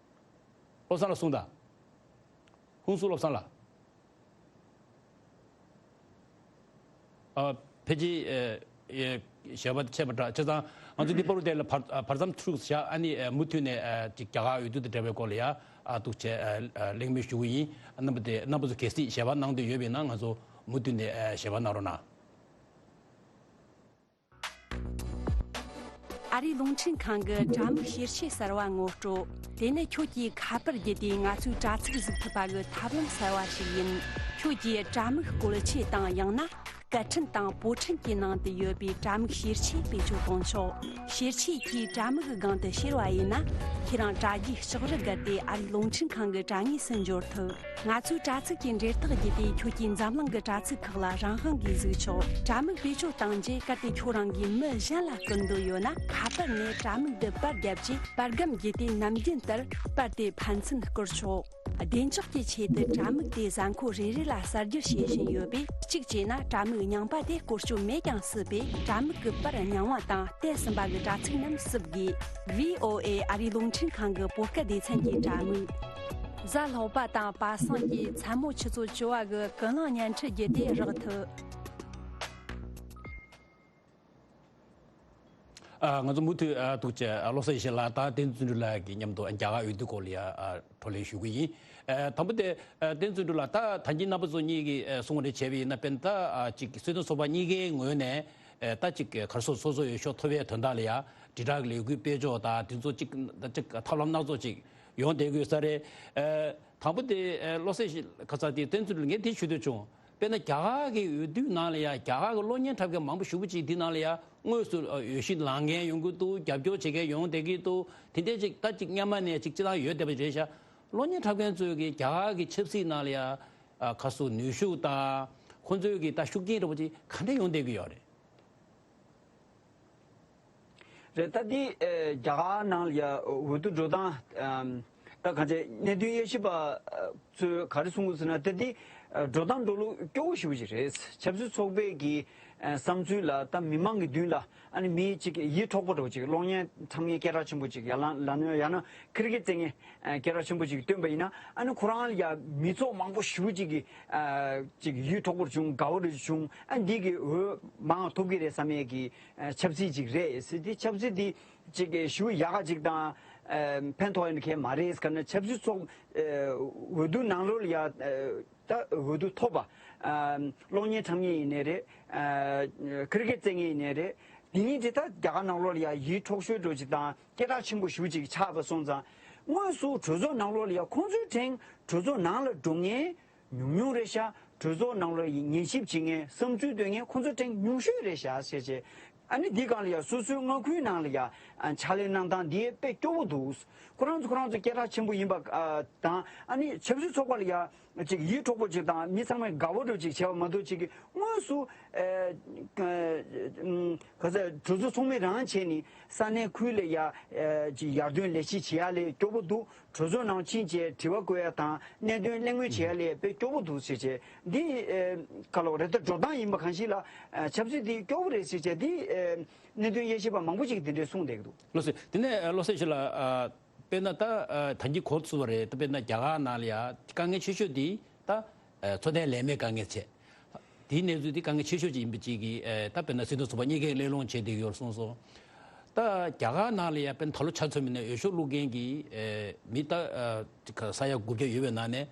བློ་བཟང་ལགས་གསུངས་དང་། ཧུན་སུར་བློ་བཟང་ལགས། ཨ། ཕལ་ཆེར་ཨེ་ཨེ་ཞལ་པར་ཆད་པ་འདྲ། བྱས་ཙང་ང་ཚོ་འདི་པར་དེ་ལ་བར་ཨ་བར་མཚམས་འཁྲུགས་བཞག་ཨ་ནི་ཨེ་མུ་མཐུད་ནས་ཨེ་ཅིག་རྒྱ་གར་འོས་བསྡུ་དང་འབྲེལ་བའི་སྐོར་ལ་ཡ་ཨ་ཐུག་བྱས་ཨེ་ཨེ་གླེང་མོལ་ཞུ་གི་ཡིན། རྣམ་པ་དེ་རྣམ་པ་ཚོ་གལ་སྲིད་ཞལ་པར་གནང་འདོད་ཡོད་པ་ཡིན་ན་ང་ཚོ་མུ་མཐུད་ནས་ཨེ་ཞལ་པར་གནང་རོགས་གནང་། ཨ་རིའི་རླུང་འཕྲིན་ཁང་གི་དྲ་མིག་ཤེར་ཆས་གསར་བ་ངོ་སྤྲོད། དེ་ནི་ཁྱོད་ཀྱིས་ཁ་པར་བརྒྱུད་དེ་ང་ཚོའི་དྲ་ཚིགས་གཟིགས་ཐུབ་པ་གི་ཐབས་ལམ་གསར་བ་ཞིག་ཡིན། ཁྱོད་ཀྱིས་དྲ་མིག་བཀོལ་ཆས་དང་ཡང་ན་སྐད་འཕྲིན་དང་པོ་འཕྲིན་གྱི་ནང་དུ་ཡོད་པའི་དྲ་མིག་ཤེར་ཆས་བེད་སྤྱོད་གཏོང་ཆོག་ཤེར་ཆས་ཀྱིས་དྲ་མིག་གི་སྒང་དུ་ཤེར་བ་ཡིན་ན། ཁྱེད་རང་དྲ་རྒྱའི་ལྕགས་རི་བརྒལ་ཏེ་ཨ་རིའི་རླུང་འཕྲིན་ཁང་གི་དྲ་ངོས་སུ་འབྱོར་ཐུབ། ང་ཚོའི་དྲ་ཚིགས་ཀྱི་འབྲེལ་ཐག་བརྒྱུད་དེ་ཁྱོད་ཀྱིས་འཛམ་གླིང་གི་དྲ་ཚིགས་ཁག་ལ་རང་དབང་གིས་གཟིགས་ཆོག་དྲ་མིག་བེད་སྤྱོད་བཏང་རྗེས་གལ་ཏེ་ཁྱོད་རང་གིས་མི་གཞན་ལ་བསྐུར་འདོད་ཡོད་ན། ཁ་པར་ནས་དྲ་མིག་འདི་པར་བརྒྱབ་རྗེས་པར་སྒམ་བརྒྱུད་དེ་ནམ་རྒྱུན་ལྟར་པར་དེ་ཕན་ཚུན་བསྐུར་ཆོག་བདེ་འཇགས་ཀྱི་ཆེད་དུ་དྲ་མིག་དེ་གཟའ་འཁོར་རེ་རེ་ལ་གསར་བསྒྱུར་བྱེད་བཞིན་ཡོད་པས། གཅིག་བྱས་ན་དྲ་མིག་རྙིང་པ་དེ་བཀོལ་སྤྱོད་མེད་ཀྱང་སྲིད་པས། དྲ་མིག་གི་པར་རྙིང་བ་དང་བལྟས་ཟིན་པ་གི་དྲ་ཚིགས་རྣམས་བསུབ་དགོས། ཝི་ཨོ་ཨེ་ཨ་རིའི་རླུང་འཕྲིན་ཁང་གི་བོད་སྐད་སྡེ་ཚན་གྱི་དྲ་མིག་གཟའ་ལྷག་པ་དང་པ་སངས་ཀྱི་མཚན་མོ་ཆུ་ཚོད་བཅུ་པ་གི་ཀུན་གླེང་བརྙན་འཕྲིན་བརྒྱུད་དེ་རག་ཐུབ། ཨ། ང་ཚོ་མུ་མཐུད་ཨ་ཐུགས་རྗེ་ཆེ་བློ་བཟང་ཡེ་ཤེས་ལགས་དང་བསྟན་འཛིན་བརྩོན་འགྲུས་ལགས་ཀྱི་མཉམ་དུ་རྒྱ་གར་འོས་བསྡུ་སྐོར་ལ་ཡ་ཨ་བགྲོ་གླེང་ཞུ་གི་ཡིན། ཨ་དང་པོ་དེ་ཨ་བསྟན་འཛིན་བརྩོན་འགྲུས་ལགས། ད་ད་གིན་རྣམ་པ་ཚོ་གཉིས་ཀྱིས་ཨ་གསུང་བ་འདྲ་བྱས་པ་ཡིན་ན། དཔེར་ན་ད་ཨ་ཅིག་སྲིད་དོན་ཚོགས་པ་གཉིས་ཀའི་ངོས་ནས་ཨ་ད་ཅིག་ག་རེ་ཟེར། སོ་སོ་འོས་ཤོག་ཐོབ་པའི་དོན་དག་ལ་ཡ་དྲིལ་བསྒྲགས་ལས་འགུལ་སྤེལ་ཕྱོགས་དང་དེ་ཚོ་ཅིག་ད་ཅིག་ཐབས་ལམ་སྣ་ཚོགས་ཅིག་ཡོང་བསྡད་ཀྱི་ཡོད་ས་རེད། ཨ་དང་པོ་དེ་ཨ་བློ་བཟང་ཡེ་ཤེས་ལགས། ཁ་ཚ་དེ་བསྟན་འཛིན་བརྩོན་འགྲུས་ལགས། ངས་དེ་ཞུ་འདོད་བྱུང་། དཔེར་ན་རྒྱ་གར་གྱི་འོས་བསྡུའི་ནང་ལ་ཡང་རྒྱ་གར་གྱི་གློག་བརྙན་འཁྲབ་མཁན་མང་པོ་ཞེ་པོ་ཅིག་འདི་ནང་ལ་ཡང་དངོས་སུ་འོས་ཤིང་ལངས་མཁན་ཡོང་གི་འདུག་རྒྱབ་སྐྱོར་བྱེད་མཁན་ཡོང་བསྡད་ཀྱི་འདུག་དེ་འདྲ་ཅིག་ད་ཅིག་སྔོན་མ་ནས་ཅིག་སྤྱིར་བཏང་ཡོད་བསྡད་པ་རེད་ཤག་གློག་བརྙན་འཁྲབ་མཁན་ཚོས་ཀྱིས་རྒྱ་གར་གྱི་ཆབ་སྲིད་ནང་ལ་ཡང་ཁ་སོ་ནུས་ཤུགས་དང་ཁོང་ཚོས་ཀྱི་ད་ཤུགས་རྐྱེན་འདྲ་པོ་ཅིག་ག་འདྲ་ཡོང་བསྡད་ཀྱི་ཡོད་རེད། རེད། ད་འདི་ཨེ་རྒྱ་གར་ནང་ལ་ཡ་འོས་བསྡུ་འགྲོ་སྟངས་ཨམ་ད་གང་བྱས་གནད་དོན་དབྱེ་ཞིབ་པ་ཚོས་ག་རེ་གསུང་གི་ཟེར་ན། ད་འདི་ འགྲོ་སྟངས་འགྲོ་ལུགས་སྐྱོ་བོ་ཞེ་པོ་ཅིག་རེད། ཆབ་སྲིད་ཚོགས་པའི་གི་བསམ་ཚུལ་ལ་ད་མི་མང་གི་མདུན་ལ་ཨ་ནི་མི་གཅིག་ཡིད་འཕྲོག་པོ་འདྲ་བོ་ཅིག་གློག་བརྙན་འཁྲབ་མཁན་སྐད་གྲགས་ཆེན་པོ་ཅིག་ཡར་ལངས་ལ་ནོ་ཡང་ན་ཁིར་གི་རྩེ་ངན་སྐད་གྲགས་ཆེན་པོ་ཅིག་བཏོན་པ་ཡིན་ན། ཨ་ནི་ཁོ་རང་ལ་ཡ་མི་ཚོགས་མང་པོ་ཞེ་པོ་ཅིག་གི་ཅིག་ཡིད་འཕྲོག་པོ་བྱུང་དགའ་བོ་རེ་བྱུང་། ཨ་འདི་གི་འོས་མང་ཐོབ་གི་རེད་བསམ་ཡས་གི་ཆབ་སྲིད་ཅིག་རེད་ཟེར། དེ་ཆབ་སྲིད་དེ་ཅིག་ཞུ་ཡག་ག་ཅིག་དང་ཕན་ཐོགས་ཡོད་མཁན་མ་རེད། ག་ན་ཆབ་སྲིད་ཚོགས་འོས་བསྡུ་ནང་ལོགས་ལ་ཡ་ད་འོས་བསྡུ་ཐོབ་པ། གློག་བརྙན་འཁྲབ་མཁན་ཡིན་ནའི་རེད། ཁིར་གེ་རྩེད་མཁན་ཡིན་ནའི་རེད། དེ་ཉིད་དེ་ད་རྒྱ་གར་ནང་ལོགས་ལ་ཡ་ཡིད་འཕྲོག་ཤོས་འགྲོ་ཅིག་དང་སྐད་གྲགས་ཆེན་པོ་ཞེ་པོ་ཅིག་ཆགས་པ་སོང་ཙང་། དངོས་སུ་གྲོས་ཚོགས་ནང་ལོགས་ལ་ཡ་ཁོང་ཚོའི་ཕྲན་གྲོས་ཚོགས་ནང་ལ་འགྲོ་མཁན་ཉུང་ཉུང་རེད་ཤག་གྲོས་ཚོགས་ནང་ལ་ཉན་ཞིབ་བྱེད་མཁན་བསམ་ཚུལ་འདོན་མཁན་ཁོང་ཚོ་ཕྲན་ཉུང་ཤོས་རེད་ཤག་ཟེར་བྱས། ཨ་ནི་འདི་སྒང་ལ་ཡ་སོ་སོའི་མངའ་ཁུལ་ནང་ལ་ཡ་ཕྱག་ལས་གནང་སྟངས་འདི་དཔེ་སྐྱོ་བོ་འདུག་ཁོ་རང་ཚོ་ཁོ་རང་ཚོ་སྐད་གྲགས་ཆེན་པོ་ཡིན་པ་དང་། ཨ་ནི་ཆབ་སྲིད་ཚོགས་པ་ལ་ཡ་ཅིག་ཡིད་འཕྲོག་པོ་ཅིག་དང་མི་ཚང་མས་དགའ་བོ་འདྲ་ཅིག་བྱས་པ་མ་གཏོགས། ཅིག་གི་དངོས་སུ་ག་ས་གྲོས་ཚོགས་ཚོགས་མི་རང་བྱས་ནས་ས་གནས་ཁུལ་ལ་ཡ་ཅིག་ཡར་ཐོན་ལས་གཞི་བྱེད་ཡ་ལས་སྐྱོ་བོ་འདུག་གྲོས་ཚོགས་ནང་ཕྱིན་བྱས་དྲི་བ་བཀོད་ཡ་དང་གནད་དོན་གླེང་མོལ་བྱེད་ཡ་ལས་དཔེ་སྐྱོ་བོ་འདུག་ཟེར་བྱས། འདི་ག་ལོག་རེད། ད་འགྲོ་སྟངས་ཡིན་པ་གང་ཞིག་ལ་ཆབ་སྲིད་འདི་སྐྱོ་བོ་རེད་ཟེར་བྱས། འདི་གནད་དོན་དབྱེ་ཞིབ་པ་མང་པོ་ཅིག་གིས་འདི་འདྲས་གསུངས་བསྡད་ཀྱི་འདུག་བློ་གསལ། དེ་ནས་བློ་གསལ་ཞིག་ལ། དཔེར་ན་ད་ད་གིན་གོ་ཚུལ་བ་རེད། ད་དཔེར་ན་རྒྱ་གར་ནང་ལ་ཡ་དཀའ་ངལ་ཆེ་ཤོས་འདི་ད་འཚོ་རྟེན་ལས་མེད་དཀའ་ངལ་ཆེ། དེའི་གནས་ཚུལ་དེ་དཀའ་ངལ་ཆེ་ཤོས་ཅིག་ཡིན་པ་ཅིག་གིས། ད་དཔེར་ན་སྲིད་དོན་ཚོགས་པ་གཉིས་ཀས་གླེང་སློང་བྱས་བསྡད་ཡོད་གསུངས་སོང་། ད་རྒྱ་གར་ནང་ལ་ཡ་དཔེར་ན་ད་ལོ་ཆ་མཚོན་པ་ཡིན་ན་འོས་ཤོག་བླུག་མཁན་གྱི་མི་ད་ས་ཡ་དགུ་བརྒྱ་ཡོད་པའི་ནང་ནས་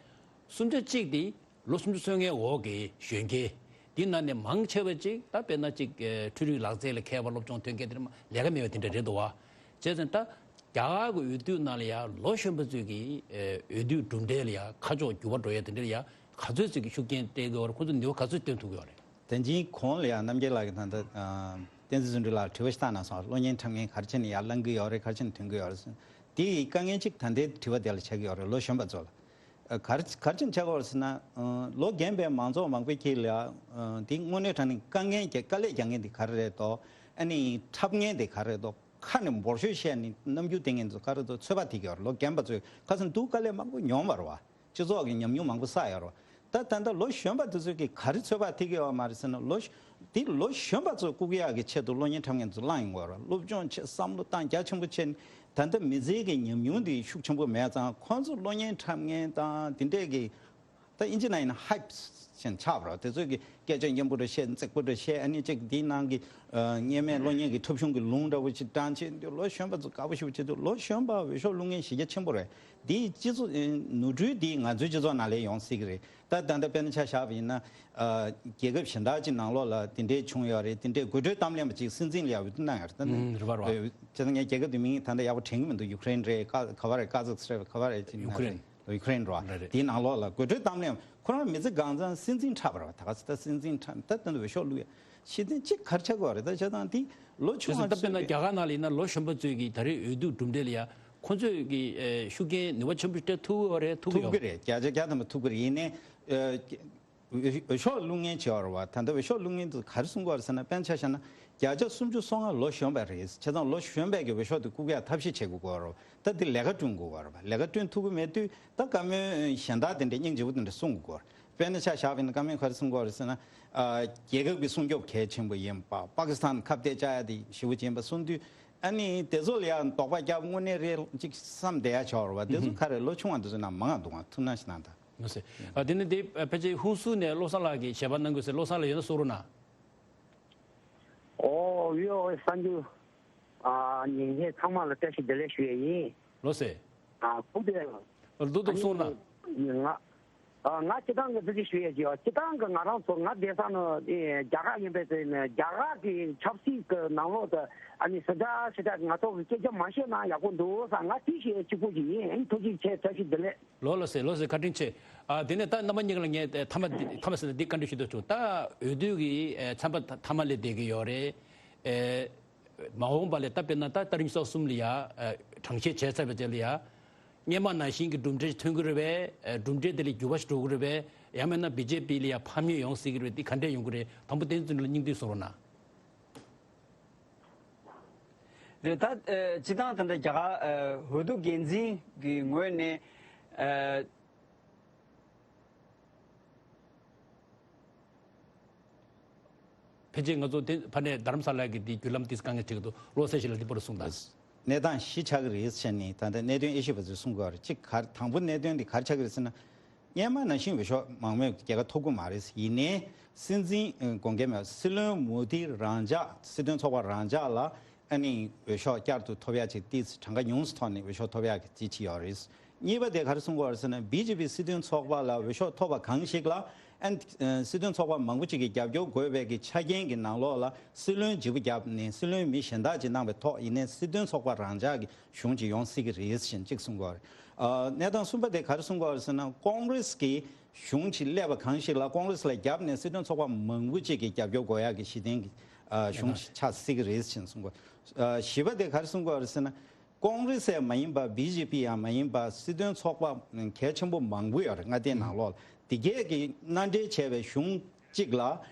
སུམ་ཆ་གཅིག་དེ་ལོ་སུམ་ཅུ་སོ་ལྔའི་འོག་གི་གཞོན་སྐྱེས། དེའི་ནང་ནས་མང་ཆེ་བ་ཅིག་ད་དཔེར་ན་ཅིག་འཕྲུལ་རིག་ལག་རྩལ་ལ་མཁས་པ་སློབ་སྦྱོང་ཐོན་མཁན་དེ་འདྲ་མ་ལས་ཀ་མེད་པ་དེ་འདྲ་རེད་འདུག་བ། བྱས་ཙང་ད་རྒྱ་གར་གྱི་འོས་བསྡུ་ནང་ལ་ཡ་ལོ་གཞོན་པ་ཚོས་ཀྱི་འོས་བསྡུ་གྲུབ་འབྲས་ལ་ཡ་ཁ་ཕྱོགས་འགྱུར་བ་འགྲོ་ཡ་དེ་འདྲ་ལ་ཡ་ག་ཚོད་ཅིག་གི་ཤུགས་རྐྱེན་སྤྲད་ཀྱི་ཡོད་རེད། ཁོ་ཚོས་ནུས་པ་ག་ཚོད་བཏོན་ཐུབ་ཀྱི་ཡོད་རེད། དེ་རིང་གོང་ལ་ཡང་རྣམ་རྒྱལ་ལགས་ཀྱིས་ད་ལྟ་བསྟན་འཛིན་བཟོ་སྐྲུན་ལགས་དྲི་བ་ཞིག་བཏང་གནང་སོང་། གློག་བརྙན་འཁྲབ་མཁན་ག་རེ་བྱས་ནས་ཡར་ལངས་ཀྱི་ཡོད་རེད། ག་རེ་བྱས་ནས་ཐོན་གྱི་ཡོད་རེད་ཟེར། དེ་ཡི་དཀའ་ངལ་གཅིག་ད་ལྟའི་དྲི་བ་དེ་ལ་ཆགས་ཀྱི་ཡོད་རེད། ལོ་གཞོན་པ་ཚོ་ལ་ག་རེ་ག་རེ་བྱས་ནས་ཆགས་ཀྱི་ཡོད་རེད་ཟེར་ན། ལོ་རྒན་པའི་མང་ཚོགས་མང་པོའི་དཀྱིལ་ལ་དེ་དངོས་གནས་དྲང་གནས་དཀའ་ངལ་རྒྱག་དཀའ་ལས་རྒྱག་མཁན་དེ་ག་རེ་རེད་དོ། ཨ་ནི་འཁྲབ་མཁན་དེ་ག་རེ་རེད་དོ། ཁ་ནས་འབོར་ཤོས་བཤད་ནས་རྣམ་འགྱུར་བསྟན་མཁན་ཚོ་ག་རེ་རེད་དོ། ཚོད་དཔག་ཐིག་གི་ཡོད་རེད། ལོ་རྒན་པ་ཚོས་ཁ་སང་སྡུག་དཀའ་ལས་མང་པོ་མྱོང་བ་རེད་བ། སྤྱི་ཚོགས་ཀྱི་ཉམས་མྱོང་མང་པོ་བསགས་ཡོད་རེད་བ། ད་ད་ལྟ་ལོ་གཞོན་པ་དེ་ཚོས་ཀྱིས་ག་རེ་ཚོད་དཔག་ཐིག་གི་ཡོད་མ་རེད་ཟེར་ན། ལོ་གཞོན་དེ་ལོ་གཞོན་པ་ཚོ་བཀུག་ཡག་གི་ཆེད་དུ་གློག་བརྙན་འཁྲབ་མཁན་ཚོ་བླངས་ཡོང་གི་ཡོད་རེད། སློབ་སྦྱོང་བྱེད། བསམ་བློ་བཏང་རྒྱ་ཆེན་པོ་བྱས་ནས། ད་ལྟ་མི་ཚེ་གི་ཉམས་མྱོང་དེ་ཤུགས་ཆེན་པོ་མེད་ཙང་ཁོང་ཚོ་གློག་བརྙན་འཁྲབ་མཁན་དང་དེ་འདྲས་ཀྱི། ད་ཨིན་ཇི་ནང་ཡིན་ན་ཧའིབ་ཞེས་ཆགས་པ་རེད། དེ་ཚོས་ཀྱི་སྐད་ཆ་སྙན་པོ་འདྲ་བཤད། མཛེས་པོ་འདྲ་བཤད། ཨ་ནི་ཅིག་དེའི་ནང་གི་ཨ་སྔོན་མའི་གློག་བརྙན་གྱི་ཐོབ་གཞུང་གི་ལུང་འདྲ་བོ་ཅིག་དྲངས་བྱས། འདི་ལོ་གཞོན་པ་ཚོ་དགའ་པོ་ཞེ་པོ་བྱེད་འདུག་ལོ་གཞོན་པ་འོས་ཤོག་བླུག་མཁན་གཞི་རྒྱ་ཆེན་པོ་རེད། འདིའི་སྤྱི་ཚོགས་ནོར་འཁྲུལ་འདི་ང་ཚོའི་སྤྱི་ཚོགས་ནང་ལ་ཡོང་སྲིད་ཀྱི་རེད། ད་ད་ལྟ་དཔེར་ན་ཆ་བཞག་པ་ཡིན་ན། ཨ་རྒྱལ་ཁབ་གཞན་དག་ཅིག་ནང་ལོགས་ལ་དེ་འདྲས་བྱུང་ཡོད་རེད། དེ་འདྲས་དགོད་བྲོའི་གཏམ་གླེང་བ་ཅིག་སྲིད་འཛིན་ལ་ཡ་འོས་བསྡུ་གནང་ཡོད་རེད། ད་ནི་ཨུམ་རེད་པ་རེད་པ། བྱས་ཙང་ངས་རྒྱལ་ཁབ་དེ་མིང་ད་ལྟ་ཡག་པོ་དྲན་གྱི་མི་འདུག་ཡུ་ཀེ་རེན་རེད། ཀ་ག་བ་རེད། ཀ་ཛག་སི་ཐན་ག་བ་རེད། ཅིག་ཡུ་ཀེ་རེན། ཡུ་ཀེ་རེན་རེད་པ། རེད་རེད། དེའི་ནང་ལོགས་ལ་དགོད་བྲོའི་གཏམ་གླེང་། ཁོ་རང་མི་ཚེ་གང་ཚང་སྲིད་འཛིན་འཁྲབ་པ་རེད་པ། ད་ག་ཚོད་ད་སྲིད་འཛིན་འཁྲབ། ད་ད་འདི་འོས་ཤོག་བླུག་ཡ་ཤེས་ཚན་གཅིག་ག་རེ་ཆགས་ཀྱི་ཡོད་རེད། ད་བྱས་ཙང་འདི་ལོ་ཆུང་བ་ད་དཔེར་ན་ཚོས་རྒྱ་གར་ནང་ལ་ཡིན་ན་ལོ་གཞོན་པ་ཚོས་ཀྱིས་ད་རེས་འོས་བསྡུ་གྲུབ་འབྲས་ལ་ཡ་ཁོང་ཚོས་ཀྱིས་ཨེ་ཤུགས་རྐྱེན་ནུས་པ་ཆེན་པོ་སྤྲད་ཐུབ་ཀྱི་ཡོད་རེད། ཐུབ་ཀྱི་ཐུབ་ཀྱི་ཡོད་རེད། བརྒྱ་ཆ་བརྒྱ་ཐམ་པ་ཐུབ་ཀྱི་རེད། ཡིན་ནའི་ཨེ་འོས་ཤོག་བླུག་མཁན་བྱས་པ་རེད་པ། ད་ལྟ་འོས་ཤོག་བླུག་མཁན་དེ་ག་རེ་གསུང་གི་ཡོད་རེད་ཟེར་ན། དཔེར་ན་ཆ་བཞག་ན་བརྒྱ་ཆ་སུམ་ཅུ་སོ་ལྔ་ལོ་གཞོན་པ་རེད། བྱས་ཙང་ལོ་གཞོན་པའི་གི་འོས་ཤོག་དེ་བཀུག་ཡ་ཐབས་ཤེས་བྱེད་དགོས་ཀྱི་ཡོད་རེད་པ། ད་དེ་ལས་ཀ་བསྐྲུན་དགོས་ཀྱི་ཡོད་རེད་པ། ལས་ཀ་བསྐྲུན་ཐུབ་ཀྱི་མེད་དུས་ད་བཀའ་མོལ་གཞན་དག་དེ་འདྲ་སྙིང་རྗེ་པོ་དེ་འདྲ་གསུང་དགོས་ཀྱི་ཡོད་རེད། དཔེར་ན་ཆ་བཞག་པ་ཡིན་ན་བཀའ་མོལ་ག་རེ་གསུང་གི་ཡོད་རེད་ཟེར་ན། ཨ་རྒྱལ་ཁབ་ཀྱི་སྲུང་སྐྱོབ་གལ་ཆེན་པོ་ཡིན་པ། པ་ཀི་སི་ཐན་ཁ་གཏད་བཅག་ཡ་དེ་ཞེ་པོ་ཅིག་ཡིན་པ་གསུངས་དུས། ཨ་ནི་དེ་ཚོ་ལ་ཡང་དོགས་པ་བརྒྱབ། དངོས་གནས་རེད་ཅིག་བསམ་བསྡད་ཡ་ཆགས་པ་རེད་པ། དེ་ཚོ་ག་རེ་ལོ་ཆུང་བ་དེ་ཚོ་ནང་མང་ང་འདུག་ག་ཐུགས་སྣང་ཞིག་གནང་དང་། ལགས་སེ། ཨ་དེ་ནི་དེ་ཕལ་ཆེར་ཧུན་སུར་ནས་བློ་བཟང་ལགས་ཀྱིས་ཞལ་པར་གནང་དགོས་ཟེར། བློ་བཟང་ལགས་ཡོད་ན་གསུང་རོགས་གནང་། ཨོ་ཡོད། ཨོ་གསར་འགྱུར་ཨ་ཉན་མཁན་ཚང་མ་ལ་བཀྲ་ཤིས་བདེ་ལེགས་ཞུ་ཡས་ཡིན། ལགས་སེ། ཨ་ཁུག་དེ། ལགས་སེ། འདུག་འདུག་གསུང་རོགས་གནང་། ང་ཨ་ང་སྤྱིར་བཏང་གི་ཐུགས་རྗེ་ཞུ་ཡས་ཀྱི། ཨ་སྤྱིར་བཏང་གི་ང་རང་ཚོ་ང་བསྡད་ས་ནི་ཨེ་རྒྱ་གར་ཡིན་པས་ཟེར་ནས་རྒྱ་གར་གྱི་ཆབ་སྲིད་ཀྱི་ནང་ལོགས་དུ་ཨ་ནི་སི་ཏྲ་སི་ཏྲ་ང་ཚོ་གི་སྐད་ཆ་མ་བཤད་ན་ཡག་པོ་འདུག་བསམ། ང་དེ་ཞུ་ཡས་གཅིག་པོ་ཞིག་ཡིན། ཨ་ནི་ཐུགས་རྗེ་ཆེ། བཀྲ་ཤིས་བདེ་ལེགས། ལགས་ལགས་སེ། ལགས་སེ། བཀའ་དྲིན་ཆེ། ཨ་དེ་ནས་ད་རྣམ་པ་གཉིས་ཀ་ལ་ངས་ཐ་མ་ཐ་མ་ཟེར་ན་འདི་བཀའ་འདྲི་ཞུ་འདོད་བྱུང་། ད་འོས་བསྡུ་གི་ཨ་ཚན་པ་ཐ་མ་སླེབས་བསྡད་ཀྱི་ཡོད་རེད། ཨེ་མ་འོངས་པ་ལ་ད་དཔེར་ན་ད་ཏ་རིག་ཉི་ཤུ་རྩ་གསུམ་ལ་ཡ་ཨ་གྲངས་བཤེར་བྱས་ཚར་བའི་རྗེས་ལ་ཡ་སྔོན་མ་ནང་བཞིན་གྱི་གྲུབ་འབྲས་ཐོན་གྱི་རེད་པས། ཨ་གྲུབ་འབྲས་དེ་ལ་འགྱུར་བ་ཞིག་འགྲོ་གི་རེད་པས། ཡང་མིན་ན་བི་ཇེ་པི་ལ་ཡ་ཕམ་ཉེས་ཡོང་སྲིད་ཀྱི་རེད་པས། འདི་ག་འདྲས་ཡོང་གི་རེད། དང་པོ་བསྟན་འཛིན་ལ་སྙིང་བསྡུས་གསུང་རོགས་གནང་། རེད། ད་ཨ་སྤྱིར་བཏང་ད་ལྟ་རྒྱ་གར་ཨ་འོས་བསྡུ་འགན་འཛིན་གྱི་ངོས་ནས་ཨ་ ཕལ་ཆེར་ང་ཚོ་དེ་ཕ་ནས་རྡ་རམ་ས་ལ་གི་དེ་བརྒྱུད་ལམ་དེ་དཀའ་ངལ་འཕྲད་ཀྱི་འདུག། བློ་གསལ་ཞིག་ལ་དེ་པར་གསུངས་དང་། གནས་སྟངས་བཞི་ཆགས་ཀྱི་རེད་ཟེར་ནས་ད་ལྟ་གནད་དོན་དབྱེ་ཞིབ་པ་ཚོས་གསུང་གི་ཡོད་རེད། གཅིག་ག་རེ། དང་པོ་གནད་དོན་དེ་ག་རེ་ཆགས་ཀྱི་རེད་ཟེར་ན། སྔོན་མ་ནང་བཞིན་འོས་ཤོག་མང་མོས་རྒྱལ་ཁ་ཐོབ་ཀྱི་མ་རེད། ཡིན་ནའི་སྲིད་འཛིན་ཨ་དགོངས་འགལ་མེད། སྲིད་བློན་མོ་དི་རང་འཇགས། སྲིད་དོན་ཚོགས་པ་རང་འཇགས་ལ་ཨ་ནི་འོས་ཤོག་བསྐྱར་དུ་ཐོབ་ཡག་ཅིག་ཏོག་ཙམ་གྲངས་ཀ་ཉུང་སུ་ཐོག་ནས་འོས་ཤོག་ཐོབ་ཡག་གི་རྩིས་ཀྱི་ཡོད་རེད། གཉིས་པ་དེ་ག་རེ་གསུང་གི་ཡོད་རེད་ཟེར་ན། བི་ཇེ་པི་སྲིད་དོན་ཚོགས་པ་ལ་འོས་ཤོག་ཐོབ་པ་གང་ཞིག་ལ་ཨ་ནི་སྲིད་དོན་ཚོགས་པ་མང་པོ་ཅིག་གིས་རྒྱབ་སྐྱོར་དགོས་པའི་གི་ཆ་རྐྱེན་གྱི་ནང་ལོགས་ལ་སྲིད་བློན་བརྗེ་པོ་བརྒྱབ་ནས་སྲིད་བློན་མི་གཞན་དག་ཅིག་གནང་བའི་ཐོག་ཡིན་ནའི་སྲིད་དོན་ཚོགས་པ་རང་འཇགས་ཀྱི་གཞུང་ཅིག་ཡོང་སྲིད་ཀྱི་རེད་ཟེར་གཅིག་གསུང་གི་ཡོད་རེད། ཨ་གནས་སྟངས་གསུམ་པ་དེ་ག་རེ་གསུང་གི་ཡོད་རེད་ཟེར་ན། ཀོང་རེས་ཀྱི་གཞུང་ཅིག་སླེབས་པ་གང་ཞིག་ལ་ཀོང་རེས་ལ་རྒྱབ་ནས་སྲིད་དོན་ཚོགས་པ་མང་པོ་ཅིག་གིས་རྒྱབ་སྐྱོར་དགོས་ཡག་གི་གཞི་རྟེན་གྱི་ཨ་གཞུང་ཞིག་ཆགས་སྲིད་ཀྱི་རེད་ཟེར་གསུང་གི་ཡོད། ཨ་བཞི་པ་དེ་ག་རེ་གསུང་གི་ཡོད་རེད་ཟེར་ན། ཀོང་རེས་ཡང་མ་ཡིན་པ། བི་ཇེ་པི་ཡང་མ་ཡིན་པ། སྲིད་དོན་ཚོགས་པ་གལ་ཆེན་པོ་མང་པོ་ཡོད་རེད་མངའ་སྡེའི་ནང་ལོགས་ལ། དེ་གས་ཀྱིས་མནའ་འབྲེལ་བྱས་པའི་གཞུང་གཅིག་ལ་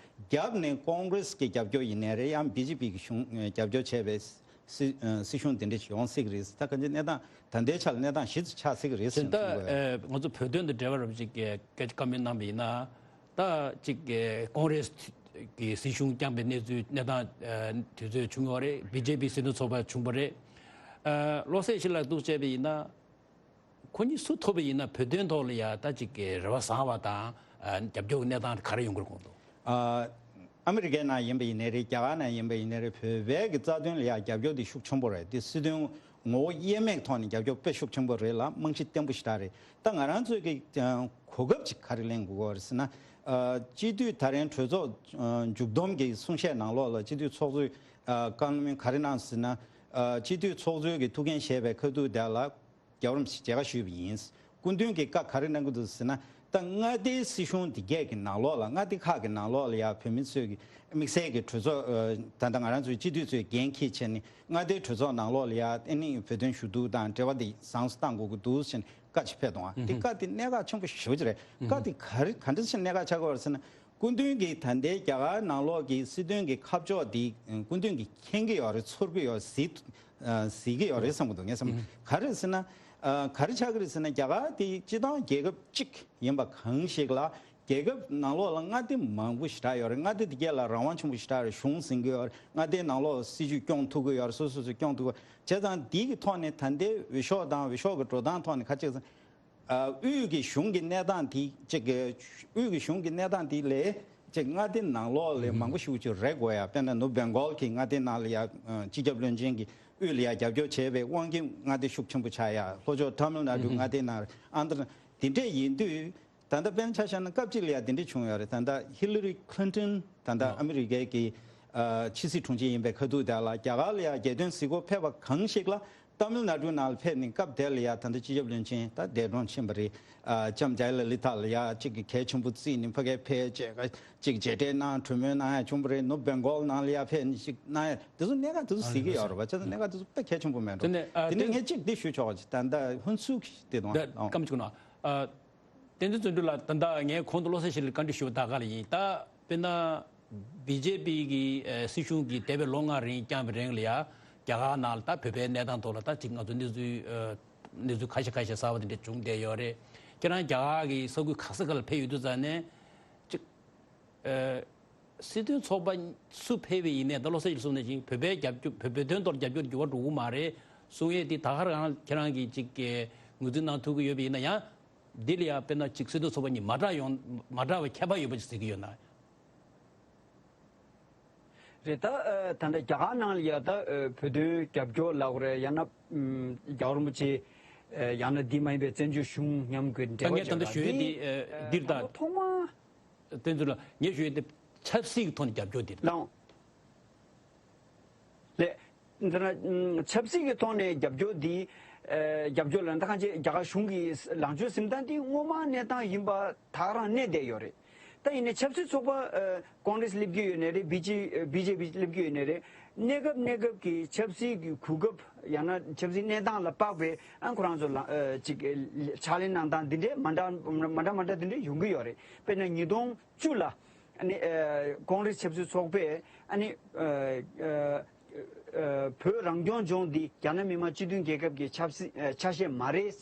རྒྱབ་ནས་ཀོང་རེས་ཀྱི་རྒྱབ་སྐྱོར་ཡིན་ནའི་རེད། ཡང་བི་ཇེ་པི་གི་གཞུང་རྒྱབ་སྐྱོར་བྱས་པའི་སྲིད་སྲིད་གཞུང་དེ་འདྲ་ཞིག་ཡོང་སྲིད་ཀྱི་རེད། ད་གང་ཅི་གནས་སྟངས་ད་ལྟའི་ཆ་ལ་གནས་སྟངས་ཞིབ་ཏུ་ཆགས་སྲིད་ཀྱི་རེད་ཟེར་ད་གསུང་གི་ཡོད། ད་ང་ཚོ་བོད་དོན་དང་འབྲེལ་བ་རབ་ཅིག་སྐད་ཆ་བཀའ་མོལ་གནང་བ་ཡིན་ན། ད་ཅིག་གི་ཀོང་རེས་ཀྱི་སྲིད་གཞུང་བསྐྱངས་པའི་གནས་ཚུལ་གནས་སྟངས་ཨ་དུས་ཚོད་བྱུང་ཡོད་རེད། བི་ཇེ་པི་སྲིད་དོན་ཚོགས་པ་བྱུང་བ་རེད། ཨ་བློ་གསལ་ཞིག་ལ་འདུག་བྱས་པ་ཡིན་ན། ཁོ་གཉིས་སུ་ཐོབ་པ་ཡིན་ན་བོད་དོན་ཐོག་ལ་ཡ་ད་ཅིག་གི་རེ་བ་བཟང་བ་དང་ཨ་རྒྱབ་སྐྱོར་གྱི་གནས་སྟངས་ག་རེ་ཡོང་གི་རེད་དགོངས་འདུག། ཨ་ཨ་མི་རི་ཀའི་ནང་ཡིན་པ་ཡིན་ནའི་རེད། རྒྱ་གར་ནང་ཡིན་པ་ཡིན་ནའི་རེད། བོད་པའི་གི་རྩ་དོན་ལ་ཡ་རྒྱབ་སྐྱོར་དེ་ཤུགས་ཆེན་པོ་རེད། དེ་སྲིད་དོན་ངོ་བོ་དབྱེར་མེད་ཐོག་ནས་རྒྱབ་སྐྱོར་དཔེ་ཤུགས་ཆེན་པོ་རེད་ལ་རྨང་གཞི་བརྟན་པོ་ཞེ་དྲག་རེད། ད་ང་རང་ཚོའི་གི་ཨ་གོ་སྐབས་ཅིག་ག་རེ་ལེན་དགོས་ཀྱི་ཡོད་རེད་ཟེར་ན། ཨ་སྤྱི་འཐུས་ད་རིང་གྲོས་ཚོགས་ཨ་མཇུག་བསྡོམས་ཀྱི་གསུང་བཤད་ནང་ལོགས་ལ་སྤྱི་འཐུས་ཚོགས་གཙོས་ཨ་བཀའ་མོལ་ག་རེ་གནང་ཟེར་ན། ཨ་སྤྱི་འཐུས་ཚོགས་གཙོས་ཀྱི་ཐུགས་འགན་བཞེས་པའི་ཁ་ཐུག་དེ་ལ་རྒྱལ་བ་རིན་པོ་ཆེ་མཇལ་ཁ་ཞུས་པ་ཡིན། སྐུ་མདུན་གྱིས་བཀའ་ག་རེ་གནང་གི་འདུག་ཟེར་ན། ད་མངའ་སྡེའི་སྲིད་གཞུང་འདི་གས་ཀྱི་ནང་ལོགས་ལ་མངའ་སྡེ་ཁག་གི་ནང་ལོགས་ལ་ཡ་བོད་མི་ཚོས་ཀྱི་དམིགས་བསལ་གྱི་གྲོས་ཚོགས་ཨ་ད་ལྟ་ང་རང་ཚོའི་སྤྱི་འཐུས་ཚོས་འགན་འཁྱེར་བྱས་ནས་མངའ་སྡེའི་གྲོས་ཚོགས་ནང་ལོགས་ལ་ཡ་ཨ་ནི་བོད་དོན་ཞུ་གཏུག་དང་འབྲེལ་བ་འདི་བཟང་སུ་གཏང་དགོས་ཀྱི་འདུག་ཟེར་ནས་བཀའ་ཅིག་ཕེབས་འདུག་ཨ། དེ་བཀའ་དེ་གནད་འགག་ཆེན་པོ་ཞེ་པོ་ཅིག་རེད། བཀའ་དེ་ག་རེ་ག་འདྲ་ཞིག་གནད་འགག་ཆགས་ཀྱི་ཡོད་རེད་ཟེར་ན། སྐུ་མདུན་གྱིས་ད་ལྟའི་རྒྱ་གར་ནང་ལོགས་ཀྱི་སྲིད་དོན་གྱི་ཁ་ཕྱོགས་འདི་སྐུ་མདུན་གྱིས་མཁྱེན་གྱི་ཡོད་རེད། ཚོར་གྱི་ཡོད་རེད། གཟིགས་ཨ་གཟིགས་ཀྱི་ཡོད་རེད་བསམ་གྱི་འདུག་ངས་བསམ། ག་རེ་ཟེར་ན། ཨ་ག་རེ་ཆགས་ཀྱི་རེད་ཟེར་ན། རྒྱ་གར་དེ་སྤྱི་བཏང་རྒྱལ་ཁབ་གཅིག་ཡིན་པ་གང་ཞིག་ལ་རྒྱལ་ཁབ་ནང་ལོགས་ལ་མངའ་སྡེ་མང་པོ་ཞེ་དྲག་ཡོད་རེད། མངའ་སྡེ་དེ་གས་ལ་རང་དབང་ཆེན་པོ་ཞེ་དྲག་རེད། གཞུང་འཛིན་གྱི་ཡོད་རེད། མངའ་སྡེའི་ནང་ལོགས་སྲིད་ཇུས་སྐྱོང་ཐུབ་ཀྱི་ཡོད་རེད། སོ་སོ་སོ་སྐྱོང་ཐུབ་ཀྱི་ཡོད་རེད། བྱས་ཙང་འདི་གི་ཐོག་ནས་ད་ལྟའི་འོས་ཤོག་དང་འོས་ཤོག་གི་འགྲོ་སྟངས་ཐོག་ནས་ག་རེ་ཆགས་ཀྱི་རེད་ཟེར་ན། ཨ་དབུས་ཀྱི་གཞུང་གི་གནས་སྟངས་དེ་གཅིག་གི་དབུས་ཀྱི་གཞུང་གི་གནས་སྟངས་དེ་ལས་གཅིག་མངའ་སྡེ་ནང་ལོགས་ལ་མང་པོ་ཞིག་ཅིག་རེད་དགོས་ཡ། དཔེར་ན་ནུབ་བེང་གོལ་གྱི་མངའ་སྡེ་ནང་ལ་ཡ་ཨ་སྤྱི་ཁྱབ་བློན་ཆེན་གྱིས་དབུས་ལ་ཡ་རྒྱབ་སྐྱོར་བྱས་པའི་དབང་གིས་མངའ་སྡེ་ཤུགས་ཆེན་པོ་ཆགས་ཡ། ལྷོ་ཕྱོགས་ཏ་མིལ་ནཱ་ཌུ་མངའ་སྡེ་ནང་ཨ་འདྲ་དེ་འདྲས་ཡིན་དུས། ད་ལྟ་དཔེར་ན་ཆ་བཞག་ན་སྐབས་གཅིག་ལ་ཡ་དེ་འདྲས་བྱུང་ཡོད་རེད། ད་ལྟ་ཧི་ལི་རི་ཁི་ལིན་ཊོན་ད་ལྟ་ཨ་མི་རི་ཀའི་གི་ཨ་ཕྱི་སྲིད་དྲུང་ཆེ་ཡིན་པའི་ཁ་ཐུག་དེ་ལ་རྒྱ་གར་ལ་ཡ་རྒྱལ་དོན་གཟིགས་སྐོར་ཕེབས་པ་གང་ཞིག་ལ། ཏཱ་མིལ་ནཱ་ཌུ་ནང་ལ་ཕེབས་ནས་སྐབས་དེ་ལ་ཡ་ད་ལྟ་སྤྱི་ཁྱབ་བློན་ཆེན་ད་འདས་གྲོངས་ཕྱིན་པ་རེད། ཨ་ལྕམ་ཇའི་ལ་ལི་ཐ་ལ་ཡ་གཅིག་གི་གལ་ཆེན་པོ་བརྩིས་ནས་ཕ་གིར་ཕེབས་བྱས་གཅིག་མཇལ་འཕྲད་གནང་། གྲོས་མོལ་གནང་ཡ་བྱུང་བ་རེད། ནུབ་བེང་གོལ་ནང་ལ་ཡ་ཕེབས་ནས་ཅིག་གནང་ཡ་དེ་ཚོ་གནད་འགག་དེ་ཚོ་གཟིགས་ཀྱི་ཡོད་རེད་པ། བྱས་ཙང་གནད་འགག་དེ་ཚོ་དཔེ་གལ་ཆེན་པོ་མེད་འགྲོ། དེ་ནས་ཨ་དེ་ནས་དེ་ངས་གཅིག་འདི་ཞུ་ཆོག་ཅིག་ད་ལྟ་ཧུན་སུར་གྱི་དེ་དང་། ད་ཨ་སྐམ་ཅིག་ན། ཨ། བསྟན་འཛིན་བརྩོན་འགྲུས་ལགས། ད་ལྟ་ངས་གོང་དུ་བློ་གསལ་ཞིག་ལ་བཀའ་འདྲི་ཞུ་བ་ད་ག་ལ་ཡིན། ད་དཔེར་ན་བི་ཇེ་པི་གི་ཨ་སྲིད་གཞུང་གིས་འདས་པའི་ལོ་ལྔ་རིང་བསྐྱངས་པའི་རིང་ལ་ཡ་རྒྱ་གར་ནང་ལ་ད་བོད་པའི་གནས་སྟངས་ཐོག་ལ་ད་ཅིག་ང་ཚོ་གནས་ཚུལ་ཨ་གནས་ཚུལ་ཁ་ཤས་ཁ་ཤས་གསར་པ་དེ་འདྲ་བྱུང་བསྡད་ཡོད་རེད། ཁྱེད་རང་རྒྱ་གར་གི་ས་ཁུལ་ག་ས་ག་ལ་ཕེབས་ཡོད་དུས་ཙང་ནས་ཅིག་ཨ་སྲིད་དོན་ཚོགས་པ་སུ་ཕེབས་པ་ཡིན་ནའི་ད་བློ་གསལ་ཞིག་གསུངས་ནང་བཞིན་བོད་པའི་རྒྱབ་སྐྱོར་བོད་བོད་དོན་ཐོག་རྒྱབ་སྐྱོར་འགྱུར་བ་འགྲོ་གི་མ་རེད་གསུང་ཡས་དེ་ད་ག་རང་ཁྱེད་རང་གིས་ཅིག་གི་ངོས་འཛིན་གནང་ཐུབ་ཀྱི་ཡོད་པ་ཡིན་ན། ཡང་འདི་ལ་ཡང་དཔེར་ན་ཅིག་སྲིད་དོན་ཚོགས་པ་གཉིས་མ་འདྲ་ཡོང་མ་འདྲ་བའི་ཁྱད་པར་ཡོད་པ་ཅིག་གཟིགས་ཀྱི་ཡོད་ན། རེད། ད་ཨ་ད་ལྟ་རྒྱ་གར་ནང་ལ་ཡ་ད་ཨ་བོད་དོན་རྒྱབ་སྐྱོར་ལབ་དགོས་རེད། ཡང་ན་ཨམ་རྒྱལ་བ་རིན་པོ་ཆེ་ཨ་ཡང་ན་འདི་མ་ཡིན་པའི་བཙན་བྱོལ་གཞུང་མཉམ་གྱི་འབྲེལ་བ་ད་ངས་ད་ལྟ་བྱས་པ་ཞུ་ཡས་འདི་ཨ་འདིར་ད་ད་ཐོག་མ། བསྟན་འཛིན་ལགས། ངས་ཞུ་ཡས་དེ་ཆབ་སྲིད་ཀྱི་ཐོག་ནས་རྒྱབ་སྐྱོར་དེ་རེད། ལགས། ལགས། འདི་ན་ཨམ་ཆབ་སྲིད་ཀྱི་ཐོག་ནས་རྒྱབ་སྐྱོར་འདི་ཨ་རྒྱབ་སྐྱོར་ལ་ད་གང་ཅི་རྒྱ་གར་གཞུང་གི་ལངས་ཕྱོགས་ཟིན་སྟངས་འདི་སྔོན་མ་གནས་སྟངས་ཡིན་པ་ད་ག་རང་གནས་བསྡད་ཡོད་རེད། ད་ཡིན་ནའི་ཆབ་སྲིད་ཚོགས་པ་ཨ་ཀོང་རེས་སླེབས་ཀྱི་ཡོད་ནའི་རེད། བི་ཇེ་བི་ཇེ་པི་སླེབས་ཀྱི་ཡོད་ནའི་རེད། གནས་སྐབས་གནས་སྐབས་ཀྱི་ཆབ་སྲིད་ཀྱི་གོ་སྐབས་ཡང་ན་ཆབ་སྲིད་གནས་སྟངས་ལ་དཔག་པའི་ཨ་ཁོ་རང་ཚོ་ལ་ཨ་ཅིག་ཕྱག་ལས་གནང་སྟངས་འདི་འདྲའི་མ་འདྲ་མ་འདྲ་མ་འདྲ་འདི་འདྲའི་ཡོང་གི་ཡོད་རེད། དཔེར་ན་ཉིས་སྟོང་བཅུ་ལ་ཨ་ནི་ཨ་ཀོང་རེས་ཆབ་སྲིད་ཚོགས་པས་ཨ་ནི་ཨ་ཨ་བོད་རང་སྐྱོང་ལྗོངས་འདི་རྒྱ་ནག་མི་དམངས་སྤྱི་མཐུན་རྒྱལ་ཁབ་ཀྱི་ཆབ་སྲིད་ཨ་ཆ་ཤས་མ་རེད།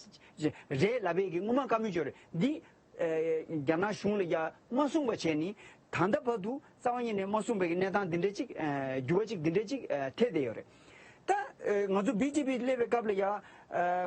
རེད་ལབ་པའི་གི་སྔོན་མ་བཀའ་མོལ་བྱས་ཡོད་རེད། འདི་ཨ་རྒྱ་ནག་གཞུང་ལ་ཡ་མ་གསུངས་པ་བྱས་ནས་ ད་ལྟ་བར་དུ་རྩ་བ་ཉིད་ནས་མ་གསུངས་པའི་གནས་སྟངས་འདི་འདྲ་ཅིག་ཨ་འགྱུར་བ་ཅིག་འདི་འདྲ་ཅིག་ཨ་ཐེབས་བསྡད་ཡོད་རེད། ད་ཨ་ང་ཚོ་བི་ཇེ་པི་སླེབས་པའི་སྐབས་ལ་ཡ་ཨ་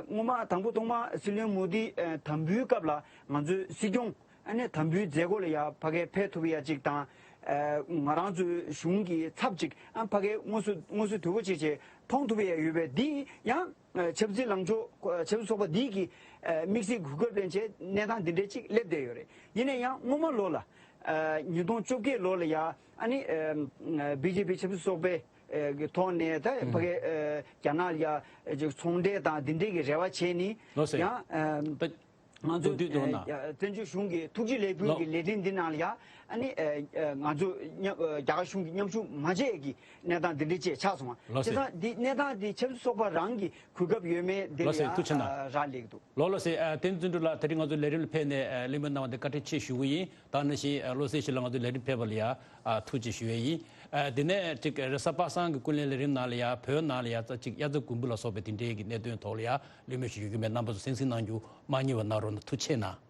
སྔོན་མ་དང་པོ་ཐོག་མ་སྲིད་བློན་མོ་དི་ཨ་དམ་འབུལ་སྐབས་ལ་ང་ཚོའི་སྲིད་སྐྱོང་ཨ་ནི་དམ་འབུལ་མཛད་སྒོ་ལ་ཡ་ཕ་གིར་ཕེབས་ཐུབ་ཡ་ཅིག་དང་། ཨ་ང་རང་ཚོའི་གཞུང་གི་ཚབ་ཅིག་ཨ་ཕ་གིར་དངོས་སུ་དངོས་སུ་དོ་ཁུར་བྱེད་བྱེད་མཐོང་ཐུབ་ཡ་ཡོད་པས། འདི་ཡང་ཨ་ཆབ་སྲིད་ལངས་ཕྱོགས་ཨ་ཆབ་སྲིད་ཚོགས་པ་འདི་གི་ཨ་དམིགས་བསལ་གོ་སྐབས་ལེན་བྱས་གནས་སྟངས་འདི་འདྲ་ཅིག་སླེབས་བསྡད་ཡོད་རེད། ཡིན་ན་ཡང་སྔོན་མ་ལོ་ལ་ཨ་ཉིས་སྟོང་བཅོ་བརྒྱད་ལོ་ལ་ཡ་ཨ་ནི་ཨ་བི་ཇེ་པི་ཆབ་སྲིད་ཚོགས་པའི་ཨ་གི་ཐོག་ནས་ད་ཕ་གིར་ཨ་རྒྱ་ནག་ལ་ཡ་ཅིག་ཚོང་འབྲེལ་དང་འདི་འདྲའི་གི་རེ་བ་བྱས་ནས་ལགས་སེ། ཡང་ཨ་ད་ང་ཚོ་མདོར་བསྡུས་བསྡུས་ན། ཨ་བཙན་བྱོལ་གཞུང་གི་ཐུགས་རྗེ་ལས་འགུལ་ལགས། གྱི་ལས་རིམ་འདི་ནང་ལ་ཡ་ཨ་ནི་ཨ་ང་ཚོ་མཉམ་ཨ་རྒྱ་གར་གཞུང་གི་མཉམ་ཞུགས་མ་བྱས་ཀྱི་གནས་སྟངས་འདི་འདྲ་ཅིག་ཆགས་སོང་བ། ལགས་སེ། བྱས་ཙང་འདི་གནས་སྟངས་འདི་ཆབ་སྲིད་ཚོགས་པ་རང་གི་གོ་སྐབས་ཡོད་མེད་འདི་ལ་ལགས་སེ། ཡ་ཐུགས་རྗེ་གནང་། ཨ་རག་ལས་ཀྱི་འདུག། ལགས་ལགས་སེ། ཨ་བསྟན་འཛིན་གྲུབ་ལགས་དེ་རིང་ང་ཚོ་ལས་རིམ་ལ་ཕེབས་ནས་ཨ་གླེང་མོལ་གནང་བ་འདི་བཀའ་དྲིན་ཆེ་ཞུ་གི་ཡིན། ད་ནང་བཞིན་ཨ་བློ་གསལ་ཞིག་ལ་ང་ཚོ་ལས་རིམ་ཕེབས་པ་ལ་ཡ་ཨ་ཐུགས་རྗེ་ཆེ་ཞུ་ཡས་ཡིན། ཨ་དེ་ནས་ཅིག་རེས་གཟའ་པ་སངས་ཀྱི་ཀུན་གླེང་ལས་རིམ་ནང་ལ་ཡ་བོད་ནང་ལ་ཡ་ཙ་ཅིག་དབྱར་རྩྭ་དགུན་འབུ་ལ་སོགས་པའི་དེ་འདྲའི་གི་གནད་དོན་ཐོག་ལ་ཡ་གླེང་མོལ་ཞིག་ཡོད་ཀྱི་མེད་རྣམ་པ་ཚོ་གསན་གཟིགས་གནང་རྒྱུ་མ་བསྙེལ་བ་གནང་རོགས་གནང་། ཐུགས་རྗེ་གནང་།